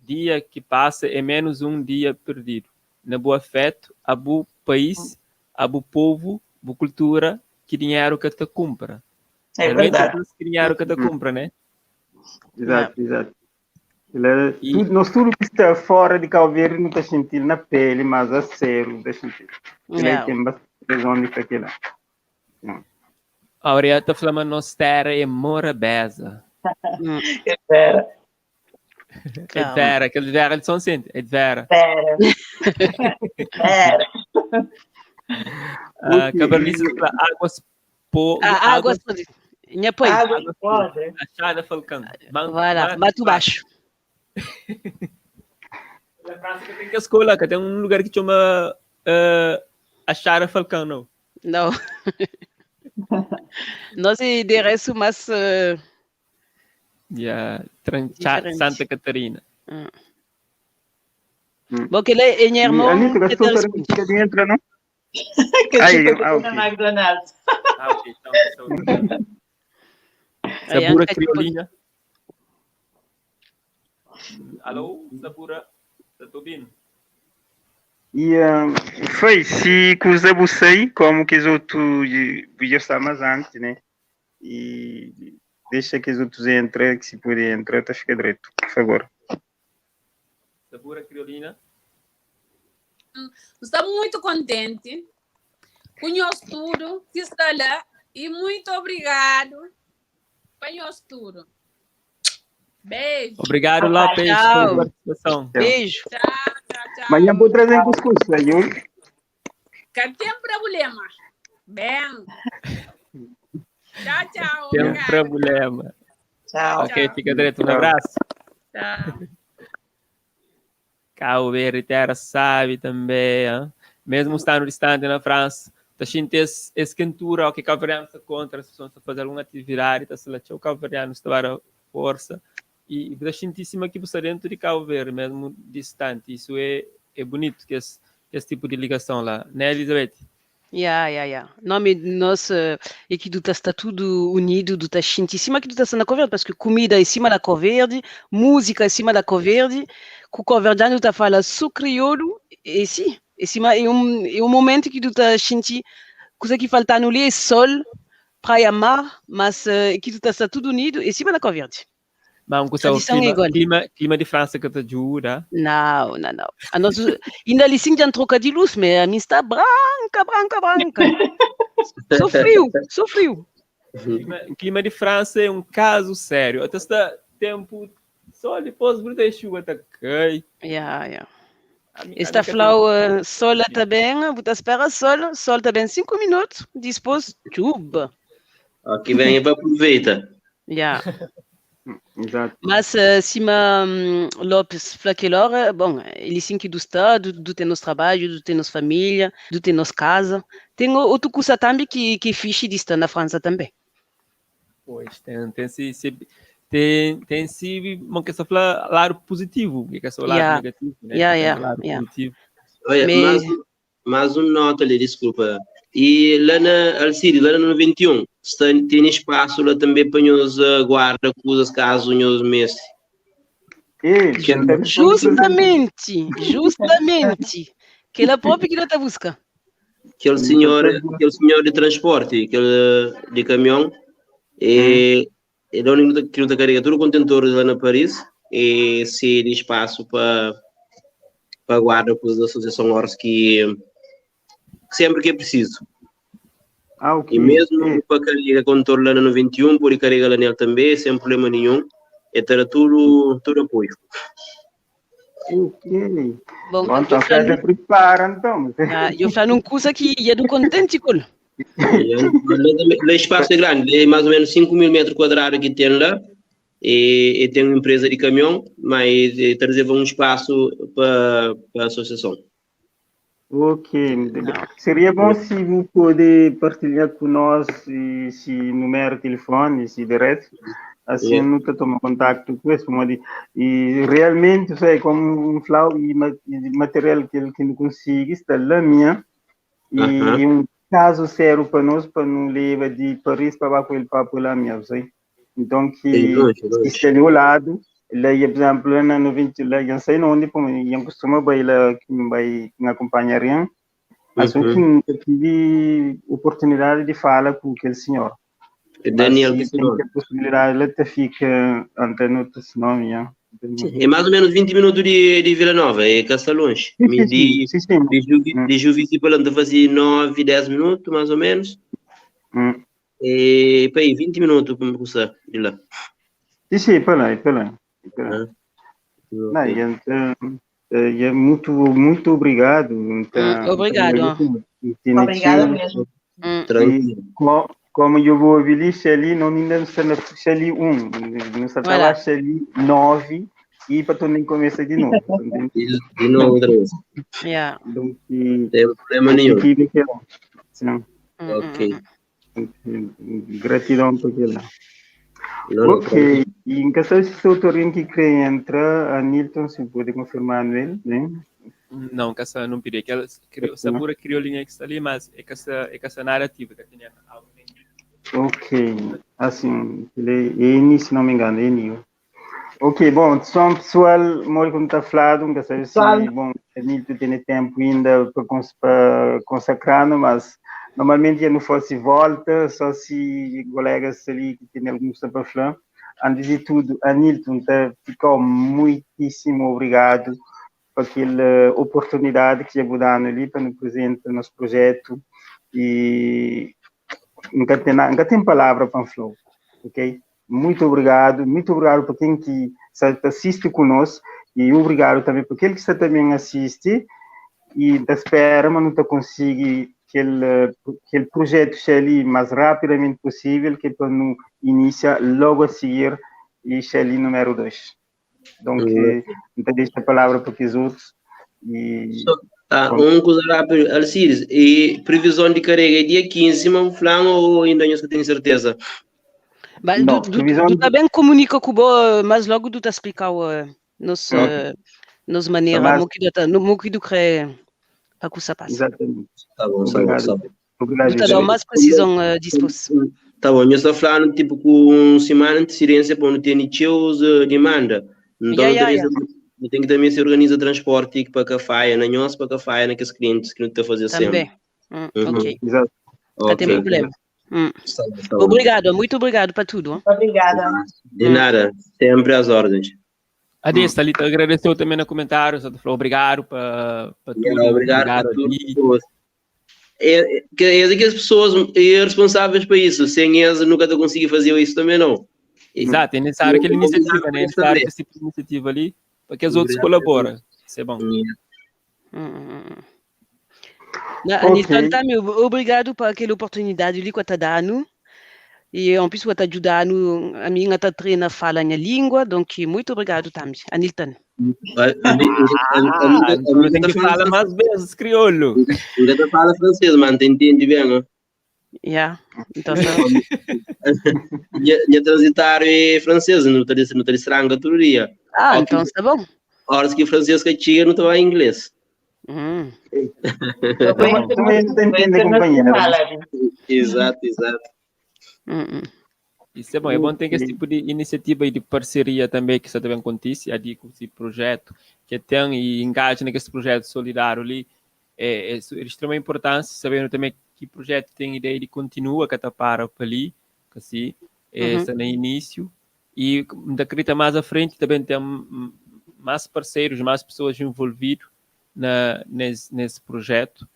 dia que passa é menos um dia perdido. Na boa afeto, a bo país, a bo povo, bo cultura, que dinheiro que te compra. É Realmente, verdade. Que dinheiro que te compra, né? Exato, exato. Ele é, tudo, nós tudo que está fora de Cabo Verde não está sentindo na pele, mas a sério não está sentindo. Ele Yeah. tem bastante razão de aqui lá. A Aureata fala, nossa terra é Morabeza. É vera. É de vera, aquele de vera de São Vicente, é de vera. Vera. Vera. Ah, Cabernet fala, águas po, Ah, águas podres. Minha pai. Águas podres. Achada Falcão. Voilà, mato baixo. Na França que tem que escola, que tem um lugar que chama Achada Falcão, não? Não. Nós endereço, mas... Yeah, Diferente. Santa Catarina. Bom, que ele é meu irmão. A Nicolas, que tu tá para que entra, não? Que Aí, tipo ah, na ok. McDonald's. Ah, ok. Então, Aí, Sabura anca, tipo, Criolinha. Alô, Sabura? Tá ouvindo? E foi, se cruza você, como que os outros já está mais antes, né? E deixa que os outros entrem, que se puder entrar, tá fica direito, por favor. Sabura Criolina. Estou muito contente. Conheço tudo que está lá e muito obrigado. Conheço tudo. Beijo. Obrigado, Lopes, Tchau. pela participação. Beijo. Tchau, tchau, tchau. Amanhã vou trazer cuscuz, aí eu Que tem problema. Bem. Tchau, tchau. Tem um Obrigada. problema. Tchau. Ok, fica direito. Um abraço. Tchau. Cabo Verde, terra sabe também. Hein? Mesmo estando distante na França, tá sentindo esse quentura, o que Cabo Verdeano está contra, as pessoas estão fazendo alguma atividade, está se lá, o Cabo Verdeano está a força. E está sentindo que você dentro de Cabo Verde, mesmo distante. Isso é bonito, que esse tipo de ligação lá. Né, Elizabeth? Yeah, yeah, yeah. Nome nosso é que do está tudo unido, do tá em cima que do tá na Cor Verde, porque comida em cima da Cor Verde, música em cima da Cor Verde, com o Cor Verdeano tá fala só crioulo, e sim, em cima é um momento que do tá sentindo, coisa que falta no ali é sol, praia, mar, mas que do tá tudo unido em cima da Cor Verde. Mas o Tradição é igual. clima de França que te ajuda. Não, não, não. A nossa, ainda ali sim já troca de luz, mas a minha está branca, branca, branca. Sou frio, sou frio. O clima de França é um caso sério. Até está tempo só depois de chuva tá cai. Yeah, yeah. Está flau sol também, você espera sol, sol também 5 minutos, depois chuva. Aqui vem para aproveita. Yeah. Exato. Mas uh, sima um, Lopes fla kel hora, bom, ele sim que do está, do, do tem nosso trabalho, do tem nossa família, do tem nossa casa. Tem outro curso também que que é fixe de estar na França também. Pois, tem, tem se, se tem, tem se, bom, que só fala lado positivo, que é só lado Yeah. negativo, né? Yeah, Tem yeah, lado yeah. positivo. Olha, Me- mais, mais um nota ali, desculpa. E lá na Alcide, lá no 91, está, tem espaço lá também para nós guarda coisas caso nós meses. E, Que- então, Justamente, justamente. Que ela própria que não tá busca. Aquele senhor de transporte, aquele de caminhão, e ele é o único que não carrega tudo contentores lá na Paris e cede espaço para para guarda coisas da Associação Ors que sempre que é preciso. Ah, ok. E mesmo E, para carregar contentor lá no 91, pode carregar lá nele também, sem problema nenhum. E terá tudo, tudo apoio. ok. Bom, Bom, eu então, falo, já prepara, então. ah, eu falo num curso aqui e é do contente com. E, lá também- lá espaço é grande, é mais ou menos 5 mil metros quadrados que tem lá. E, e tem uma empresa de caminhão, mas eh, trazer um espaço para, para a associação. Ok. Seria bom se você poder partilhar com nós esse número de telefone, esse direto, assim Yeah. nunca tomo contato com esse modo. E realmente, sei, como um flau e e material que ele que não consegue está lá minha. E Aham. um caso sério para nós, para não levar de Paris para com ele para lá minha, sei. Então que É longe, é longe. está ali ao lado, lá, por exemplo, lá na 90, lá, eu sei onde, como eu costumo vai lá, que vai me acompanhar, assim que eu tive oportunidade de falar com aquele senhor. Daniel, Mas, que se tem senhor? a possibilidade, ele fica anteno esse nome, já. É mais ou menos 20 minutos de, de Vila Nova, é que está longe. Sim, Me sim, de, sim, sim. de, Juvi, Hum. de Juvisy para lá, fazia 9, 10 minutos, mais ou menos. E, para aí, 20 minutos para me cruzar de lá. Sim, sim, para lá, para lá. para lá. Ah. Não, e então, é muito, muito obrigado. Então, Obrigado. Obrigada mesmo. Tranquilo. E, como eu vou ouvir ali, não ainda está na ali 1, não está Voilà. lá ali 9 e para tu nem começa de novo. De novo, outra vez. Yeah. Então, que, Não tem problema nenhum. que que Sim. Ok. Gratidão por aquilo. Não, não, Ok, e em caso se o Torinho que quer entrar, a Nilton, se pode confirmar nele, né? Não, que essa não pedi. Aquela criou, sabura criolinha que está ali, mas é que essa é que essa narrativa que tinha algo. Ok, assim, ele é Eni, se não me engano, Eni. Ok, bom, só pessoal, muito como está falando, não sei se, bom, a Nilton tem tempo ainda para cons consacrar, mas normalmente eu não fosse volta, só se colegas ali que têm algum coisa para falar. Antes de tudo, a Nilton tá, ficou muitíssimo obrigado por aquela oportunidade que eu dando ali para nos apresentar nosso projeto e nunca tem, nunca tem palavra para falar, ok? Muito obrigado para quem que assiste conosco e obrigado também para aquele que está também assiste e da espera, mas não está conseguir aquele, aquele projeto chegue ali mais rapidamente possível, que é para não iniciar logo a seguir e chegar ali número 2. Então, então deixa a palavra para os outros. E... Ah, um coisa rápido, Alcides, e previsão de carrega é dia 15, mas flan ou ainda não tenho certeza? Mas Não, tu, tu, previsão tu de- também comunica com o mas logo tu te explica o nos, nos maneira, Mas- mo que tu tá- no mo que tu crê para que ça passe. Exatamente. Tá bom, tá bom, Obrigado. tá bom. Obrigado. Tu te dá mais precisão depois. Tá bom, eu estou falando tipo com semana de antecedência para não ter nem cheios demanda. Então, Yeah, yeah, também se- tem que também se organiza transporte para Cafaia, na nós para Cafaia, naqueles clientes que não está a fazer sempre. Também. Ok. Exato. Não tem Ok. problema. Tá bom, tá bom. Obrigado, muito obrigado para tudo. hein? Obrigada. De nada, sempre às ordens. Adeus, Thalita, agradeceu também no comentário, só falou obrigado para tudo. Yeah, obrigado a ali. todas. É, que é que as pessoas é responsáveis para isso. Sem eles nunca te consegui fazer isso também não. Exato, é necessário aquela Obrigado iniciativa, né? É por necessário também. esse tipo de iniciativa ali para que os outros Obrigado. colaborem. Isso é bom. Na, Ok. Nilton, também, obrigado por aquela oportunidade ali que tá dando. E en plus, ta djuda-nu, ami N ta trena fala nha língua, donc muito obrigado tambi, Anilton. Ah, tem que falar mais vezes crioulo. Ainda fala francês, mas entende bem, não? Yeah. Então, Minha transitário é francês, não está não tá estranga todo dia. Ah, então está bom. Horas que francês que chega, não está em inglês. Também entende, companheiro. Exato, exato. Isso é bom ter esse tipo de iniciativa e de parceria também que está também acontece, a com esse projeto que tem e engaja nesse projeto solidário ali, é de extrema importância, sabendo também que projeto tem ideia de continua que para ali, assim, está no início, e da acredita mais à frente também tem mais parceiros, mais pessoas envolvidas nesse projeto,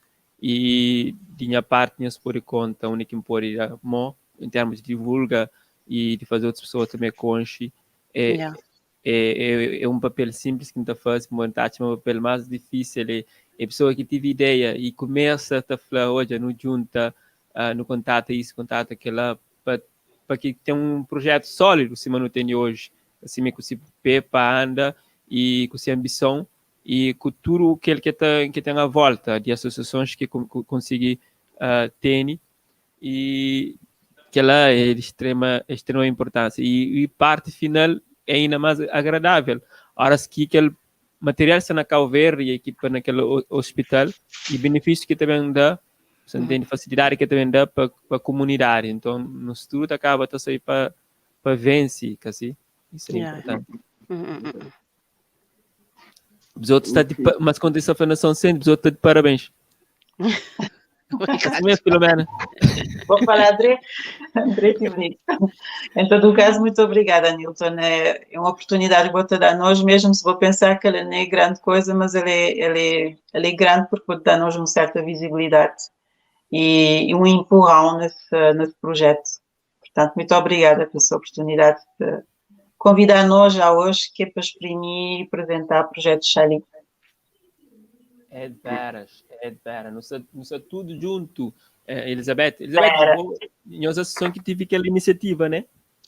e de minha parte, tinha se por conta, a única pode em termos de divulga e de fazer outras pessoas também conche, é um papel simples que não faz, mas é um papel mais difícil, é pessoa que teve ideia e começa a falar, olha, não junta, não contata isso, contata aquela, para que tenha um projeto sólido, se não tem hoje, assim, com o pé para anda e com a ambição e com tudo o que ele que tem à volta de associações que consegue ter, e que ela é de extrema importância. E parte final é ainda mais agradável. Ora, que aquele material está na Cabo Verde e a equipa naquele hospital, e benefício que também dá, você entende, facilidade que também dá para a comunidade. Então, no estudo acaba a sair para vencer, assim. Isso é importante. Os outros está de, mas quando essa nação sente, os outros está de parabéns. Obrigado. Filomena. Vou falar direito e bonito. Em todo o caso, muito obrigada, Nilton. É uma oportunidade que vou te dar nós mesmo, se vou pensar que ela não é grande coisa, mas ela é grande porque vou te dar nós uma certa visibilidade e um empurrão nesse projeto. Portanto, muito obrigada pela sua oportunidade de convidar nós já hoje, que é para exprimir e apresentar o projeto Xali. É de veras, é de veras. Não sei tudo junto. Elizabeth, nós associação que tive aquela iniciativa, né?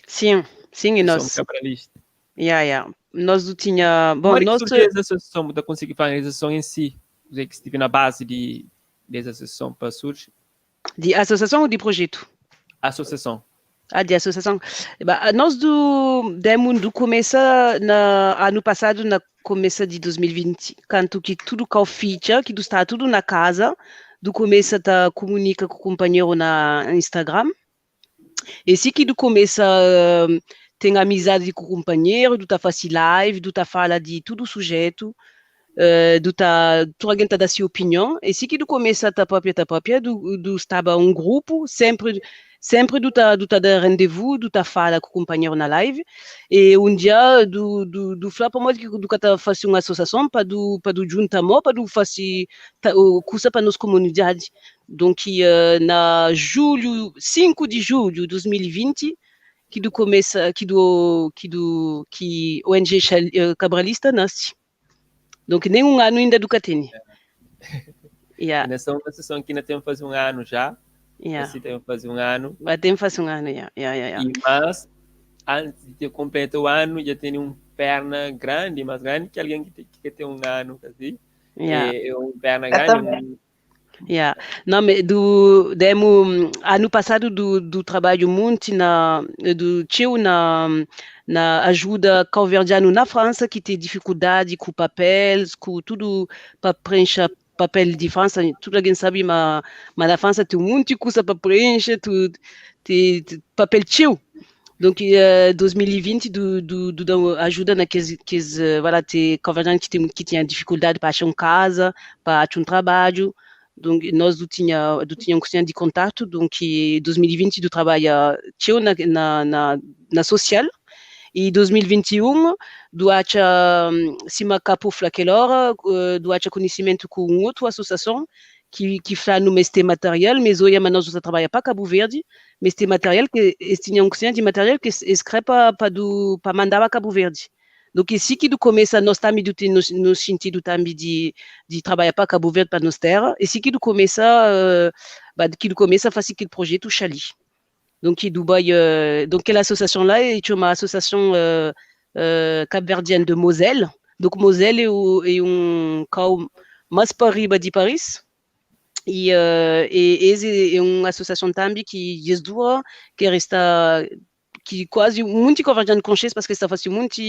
Sim, sim, e nós. Yeah. Nós não tinha. Bom, como é que surgiu essa associação da conseguir fazer a associação em si? O que esteve na base dessa associação para surgir? De associação ou de projeto? Associação. Ah, de associação. Nós do demos do começo na ano passado, na começo de 2020, quando que tudo que ficha, que está tudo na casa, do começo tá comunica com o companheiro na Instagram. E se que do começo tem amizade com o companheiro, do tá faz live, do tá fala de tudo sujeito, do tá toda alguém tá da sua opinião. E se que do começo tá própria, do estava um grupo sempre do tá da rendezvous, do tá fala com o companheiro na live, e um dia do do flá para que do tá fazer uma associação para do juntar para do fazer o curso para nossa comunidade. Donc na julho, 5 de julho de 2020, que do começa que do que do que ONG Cabralista nasce. Donc nem um ano ainda do Catene. Yeah. Nessa uma sessão aqui ainda temos que fazer um ano já. Yeah. Assim, tem que fazer um ano. Vai ter que fazer um ano, yeah. Yeah. E, mas, antes de ter completo o ano, já tem um perna grande, mais grande que alguém que tem um ano, assim. Yeah. É um perna grande. Um... Yeah. Não, mas do, demo, ano passado do trabalho muito na, do tio na ajuda cabo-verdiano na França, que tem dificuldade com papéis, com tudo para preencher papel de França, tudo alguém sabe, mas na França tem muita coisa para preencher, tu, tem papel tio. Donc, 2020, do ajuda na que voilà, tem cabo-verdiano que tinha dificuldade para achar uma casa, para achar um trabalho. Donc, nós do tinha um questão de contato, donc 2020 do trabalho tio na social. E 2021, do acha cima capo flaquela hora, do acha conhecimento com outra associação que fala no mesmo material, mas hoje nós trabalha para Cabo Verde, mas tem material que tinha um de material que escreve para mandar para Cabo Verde. Donc ici que do começo nós também do no sentido também de trabalhar para Cabo Verde para nos terra, e que do começo que do começo faz aquele projeto Xali. Donc ki Dubai, euh, donc kel associação lá é txoma Associação euh, euh, Cabo-Verdiana de Moselle. Donc Moselle é, o, é um kau mais pa riba de Paris. E, uh, e esse é uma associação também que lhes dura, que está que quase muito cabo-verdiano conhece porque está fazendo muito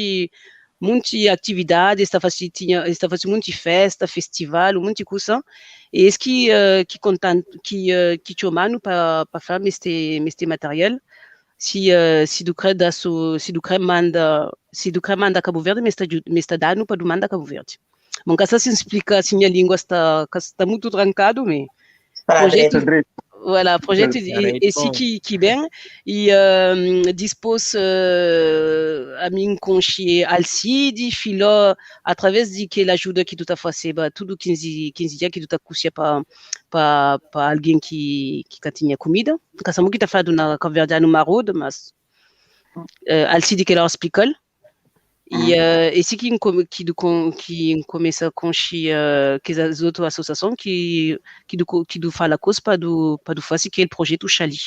muita atividade, está fazendo tinha está fazendo muita festa, festival, muita coisa. E esse que uh, que contan que uh, que chamando para para fazer este este material. Se uh, se do cre da su, se do cre manda se do cre manda Cabo Verde, me está me está dando para do manda Cabo Verde. Bom, que se explica assim a língua está está muito trancado, mas projeto, voilà, projeto esse que que bem e uh, dispôs uh, a mim conche Alcide, Filó, através de que ajuda que tu tá fazendo, tudo 15 15 dias que tu tá cusia para para para alguém que que tinha comida. Que essa que tá falando na Cabo Verdeano Marode, mas uh, Alcide que ela explicou. E uh, esse que que do que começa com uh, que as outras associações que que do que do fala coisa para do para do fazer aquele projeto Chali.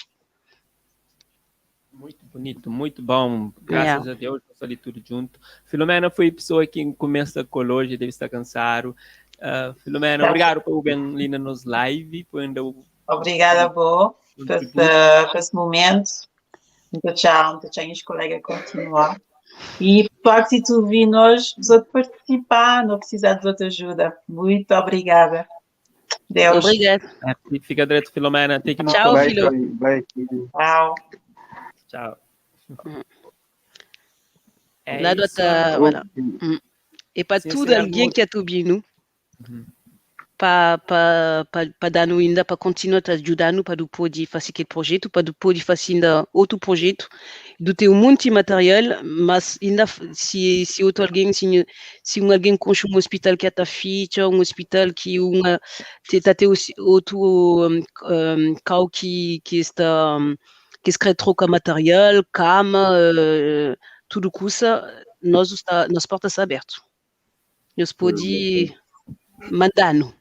Muito bonito, muito bom. Graças a Deus, passou ali tudo junto. Filomena foi a pessoa que começa com hoje, deve estar cansado. Filomena, obrigado por vir ali na nos live. Por ainda o Obrigada, Bo, por esse, por esse momento. Muito tchau, muito tchau, os colegas continuar. E pode, se tu vir nós, os outros participar, não precisar de outra ajuda. Muito obrigada. Deus. Obrigada. Fica direito, Filomena. Tem que Tchau, Bye, filho. bye, bye. Tchau. Tchau. É Lá do isso. até, voilà. E para Sim, tudo sim, alguém amor. que é tudo para para para dar no ainda para continuar a ajudar para do poder fazer aquele projeto, para do poder fazer ainda outro projeto, do ter um monte de material, mas ainda se se outro alguém se se um alguém concha um hospital que está ficha, um hospital que uma tá ter outro um, um, carro que que está que escreve troca material, cama, uh, tudo custa, nós está nós portas abertas. Nós pode mandar no.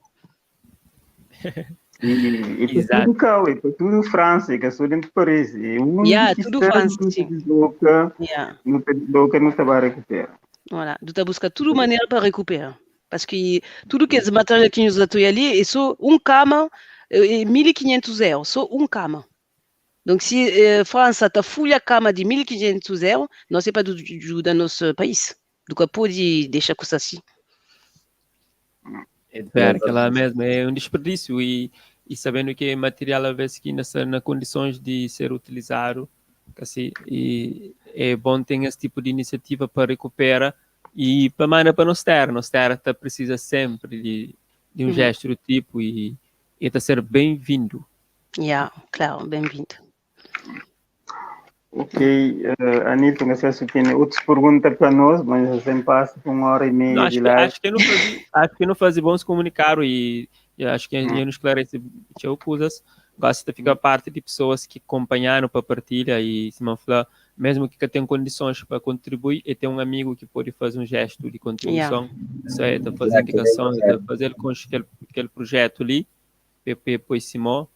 E, e Exato. tudo cá, e tudo França, que é só dentro de Paris. E um Yeah, que tudo está França, no sim. desloca, Yeah. no desloca, não está recupera. Voilà, tu buscar tudo maneira para recuperar. Parce que tudo que esse material que nos atuia ali é só um cama, é 1500 euros, só um cama. Donc se eh, França tá folha cama de 1500 euros, não sei para ajuda nosso país. Do que pode deixar coisa assim. É de ver, aquela mesmo, é um desperdício e, e sabendo que é material a vezes que ainda está na condições de ser utilizado, assim, e é bom ter esse tipo de iniciativa para recuperar e para mandar para nossa terra, nossa terra tá, precisa sempre de, de um Uhum. gesto do tipo e está a ser bem-vindo. Yeah, claro, bem-vindo. Ok, uh, Anilton, não sei se tem outras perguntas para nós, mas já passa por uma hora e meia Não, de acho, que, live. acho que não fazia, acho que não fazia bom se comunicar e, e acho que a não esclarece tinha coisas. Gosto de ficar parte de pessoas que acompanharam para partilha e se não falar, mesmo que tenham condições para contribuir, e tem um amigo que pode fazer um gesto de contribuição, isso é, tá fazendo indicação, tá fazer com aquele, aquele projeto ali, PP Pois Simó,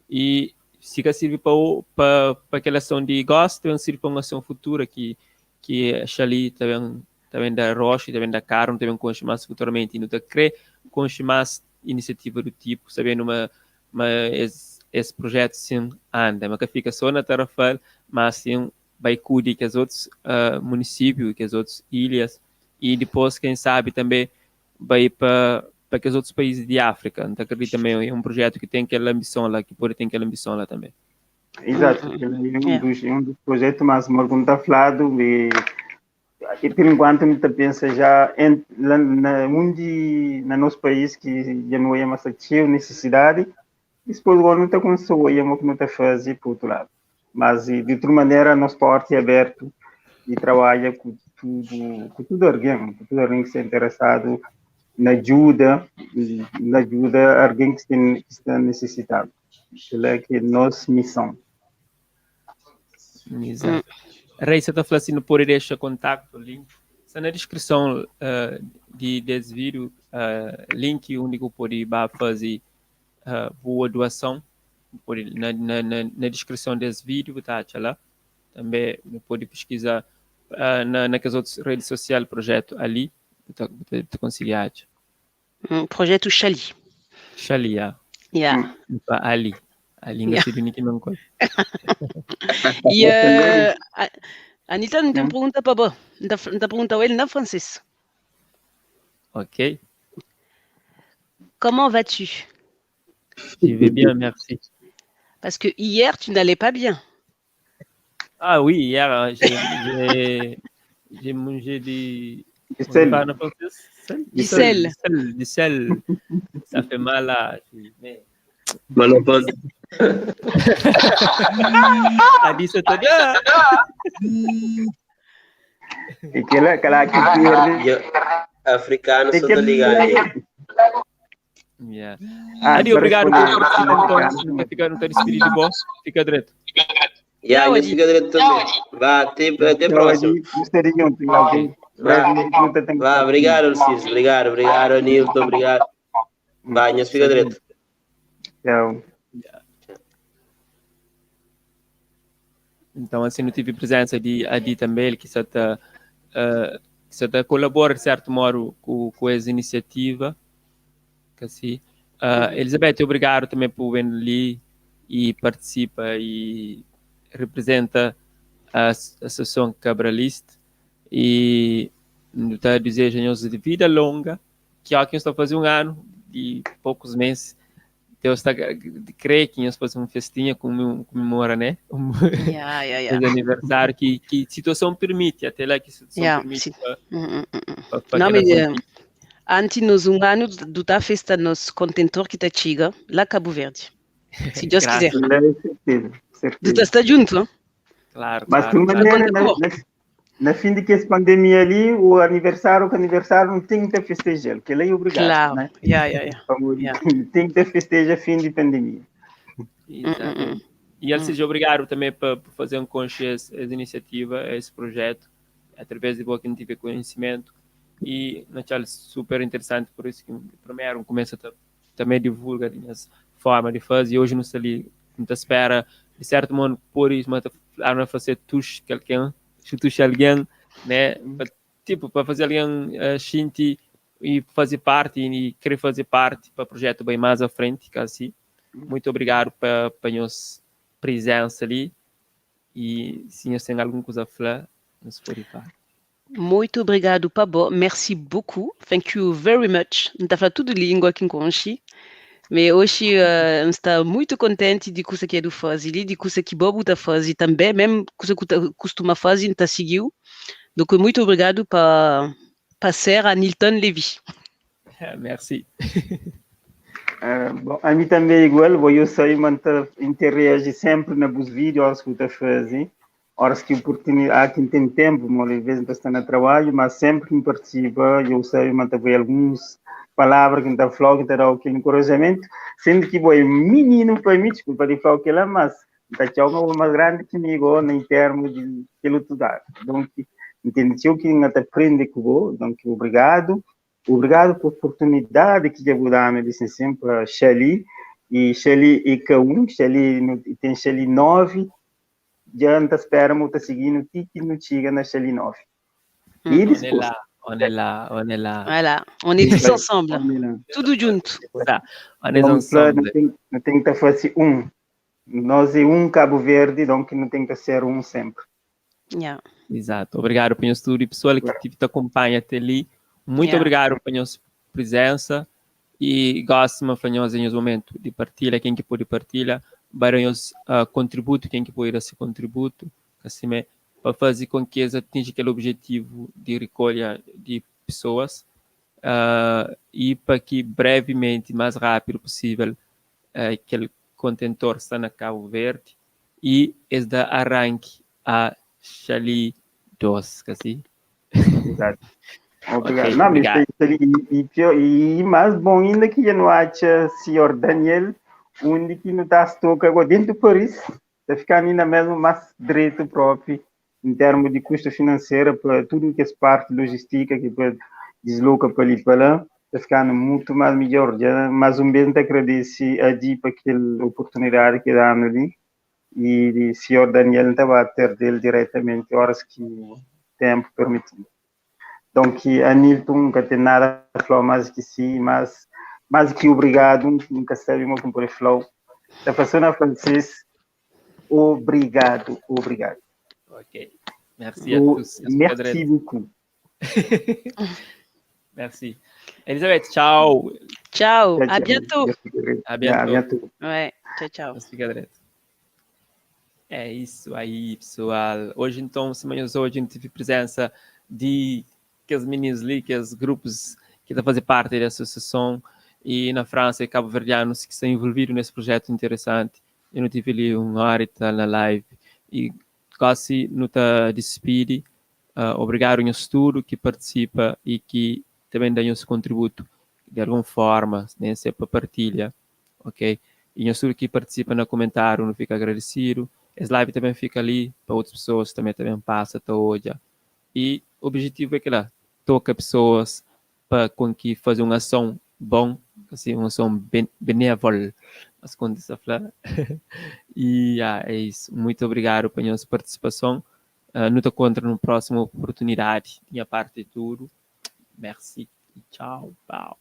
e se que serve para para para aquela ação de gosto, também serve para uma ação futura que que a Xali também também da Rocha, também da Carmo, também conche mais futuramente, e não tá crer conche mais iniciativa do tipo, sabendo uma, uma esse, esse projeto sim anda, mas que fica só na Tarrafal, mas sim vai cuidar que as outros uh, municípios, que as outras ilhas, e depois, quem sabe, também vai para para aqueles outros países de África. Então, acredito também é um projeto que tem aquela ambição lá, que pode ter aquela ambição lá também. Exato, Uhum. é um Yeah. dos, é um dos projetos, mas como está falado, e, e por enquanto me pensa já em, lá na, onde, no nosso país que já não é mais cheio necessidade, e depois agora não está com sua, e é que não está fazer por outro lado. Mas e, de outra maneira, nosso porte é aberto e trabalha com tudo, com tudo alguém, com tudo alguém que está interessado na ajuda, na ajuda a alguém que está, que está necessitado. Isso é que é nossa missão. Exato. Reis, você está falando assim, não pode deixar contato, link. Está na descrição uh, de, desse vídeo, uh, link único pode fazer uh, boa doação. Pode, na, na, na, na descrição desse vídeo bu ta atxa lá. Também bu pode pesquisar uh, na, na kes outras redes social projeto Ali, bu ta, bu ta, bu ta consegui atxa. Projeto Xali. Xali, ya. Yeah. Pa Ali. Ali nga yeah. ni ki não koi. E uh, Anita, não tem pergunta para bo. Não pergunta ele na francês. Ok. Comment vas-tu? Je vais bien, merci. Parce que hier, tu n'allais pas bien. Ah oui, hier, j'ai mangé du... Du sel. Du sel. Du sel. Du sel. Ça fait mal là. Mais... Mal au ventre. A disse toda. E aquela, aquela que perde. Africano, só tô ligado aí. Yeah. Ah, Adi, obrigado por participar. Então, fica, não tá despedido de bom. Fica direto. Yeah, eu fica direto também. Vá, até, até próximo. Vá, obrigado, Alcides. Obrigado, obrigado, Anilton. Obrigado. Vá, nós fica direto. Tchau. Então, assim, não tive presença de Adi também, ele que só está uh, que tá colabora, de certo modo, com, com essa iniciativa. Que assim. Elizabeth, obrigado também por vir ali e participa e representa a Associação Cabralista e tá desejo de vida longa, que é que está fazendo um ano e poucos meses. Deus está crê que nós fazemos uma festinha comemora, né? Um yeah, yeah, yeah. aniversário que que situação permite, até lá que situação yeah, permite. Pra, pra, pra Não, mas antes nos um ano do da festa nos contentor que tá chega lá Cabo Verde. Se Deus quiser. Certeza, certeza. Tu está junto, hein? Claro, Mas claro, de maneira, claro. Na, na, na fim de que essa pandemia ali, o aniversário, o aniversário não tem que ter festejar, porque ele é obrigado, Claro. né? Yeah, yeah, yeah. Como Yeah. Tem que ter festeja fim de pandemia. Exatamente. E ele seja obrigado também por, por fazer um conche essa iniciativa, esse projeto, através de boa que não tive conhecimento. E, natural, super interessante, por isso que primeiro começa a também divulga as forma de fazer. E hoje não está ali, não te espera, de certo modo, por isso, mas a não fazer tush que alguém, tush alguém, né? Pra, tipo, para fazer alguém uh, sentir e fazer parte e querer fazer parte para o projeto bem mais à frente, que assim. Muito obrigado pela nossa presença ali. E se você tem alguma coisa a falar, nos pode falar. Muito obrigado, Pablo. Merci beaucoup. Thank you very much. Não está falando tudo língua aqui em Conchi. Mas hoje uh, está muito contente de coisa que é do fazer, de coisa que Bobo está fazendo também, mesmo coisa que costuma fazer, está seguiu. Donc, muito obrigado para pa ser a Nilton Levy. Merci. Bom, a mim também é igual, vou eu sei manter interagir sempre nos vídeos que eu fazer. Horas que oportunidade, há quem tem tempo, mas às vezes está no trabalho, mas sempre que participa, eu sei manter algumas palavras que está falando, que está aquele encorajamento, sendo que bom, é menino para mim, desculpa de falar que lá, mas está tchau, mais grande que comigo, em termos de pelo tudo. Então, entendeu que ainda aprende com o então, obrigado. Obrigado por oportunidade que eu dá me disse sempre Xali e Xali e K1, Xali tem Xali 9, já não espera muito seguindo que não chega na Xali 9. E depois, on est là, on est là. Voilà, on est tous ensemble. Tudo junto. Tá, on est ensemble. Não tem, não tem que fazer um. Nós é um Cabo Verde, então que não tem que ser um sempre. Yeah. Exato. Obrigado pelo estudo e pessoal que te acompanha até ali. Muito yeah. obrigado pela sua presença e gosto de em momento de partilha, quem que pode partilha, para o contributo, quem que pode dar seu contributo, assim, para fazer com que eles atinjam aquele objetivo de recolha de pessoas e para que brevemente, mais rápido possível, aquele contentor está na Cabo Verde e eles da arranque a Xali 2, assim. Exato. Obrigado. Okay, não, obrigado. E, e, e mais bom ainda que já não acha senhor Daniel, onde que não está estoque agora dentro do Paris, está ficando ainda mesmo mais direito próprio em termos de custo financeiro para tudo que é parte logística que desloca para ali para lá. Ta fikanu mutu más midjór. Dja más un bês N ta agradese Adi pa kel oportunidadi ki el da-nu li i di Sior Daniel N ta ba ter del diretamenti óras ki ténpu permiti-m. Donki Anilton N ka ten nada pa fla-u más ki si, más más ki obrigadu, N ka sabe mo ki N pode fla-u. Ta fla so na fransês, obrigadu, obrigadu. Ok. Merci a tous. Merci beaucoup. Merci. Elisabeth, tchau. Tchau. À bientôt. À bientôt. À bientôt. Ouais. Tchau, tchau. É isso aí, pessoal. Hoje, então, semana hoje, a gente teve presença de aqueles meninos ali, aqueles grupos que estão a fazer parte da associação e na França e cabo-verdianos que estão envolvidos nesse projeto interessante. Eu não tive ali uma hora e tal na live e quase não te despede. Obrigado ao estudo que participa e que também dá nosso contributo de alguma forma, nem sempre partilha, ok? E nhos tudo que participa na comentário, não fica agradecido. Esse live também fica ali para outras pessoas também também passa, tá olha. E o objetivo é que lá toca pessoas para com que fazer uma ação bom, assim, uma ação ben, benévola, mas quando se fala. E ah, é isso. Muito obrigado pela nossa participação. Não te encontro na próxima oportunidade. Minha parte é tudo. Merci. Tchau. Tchau.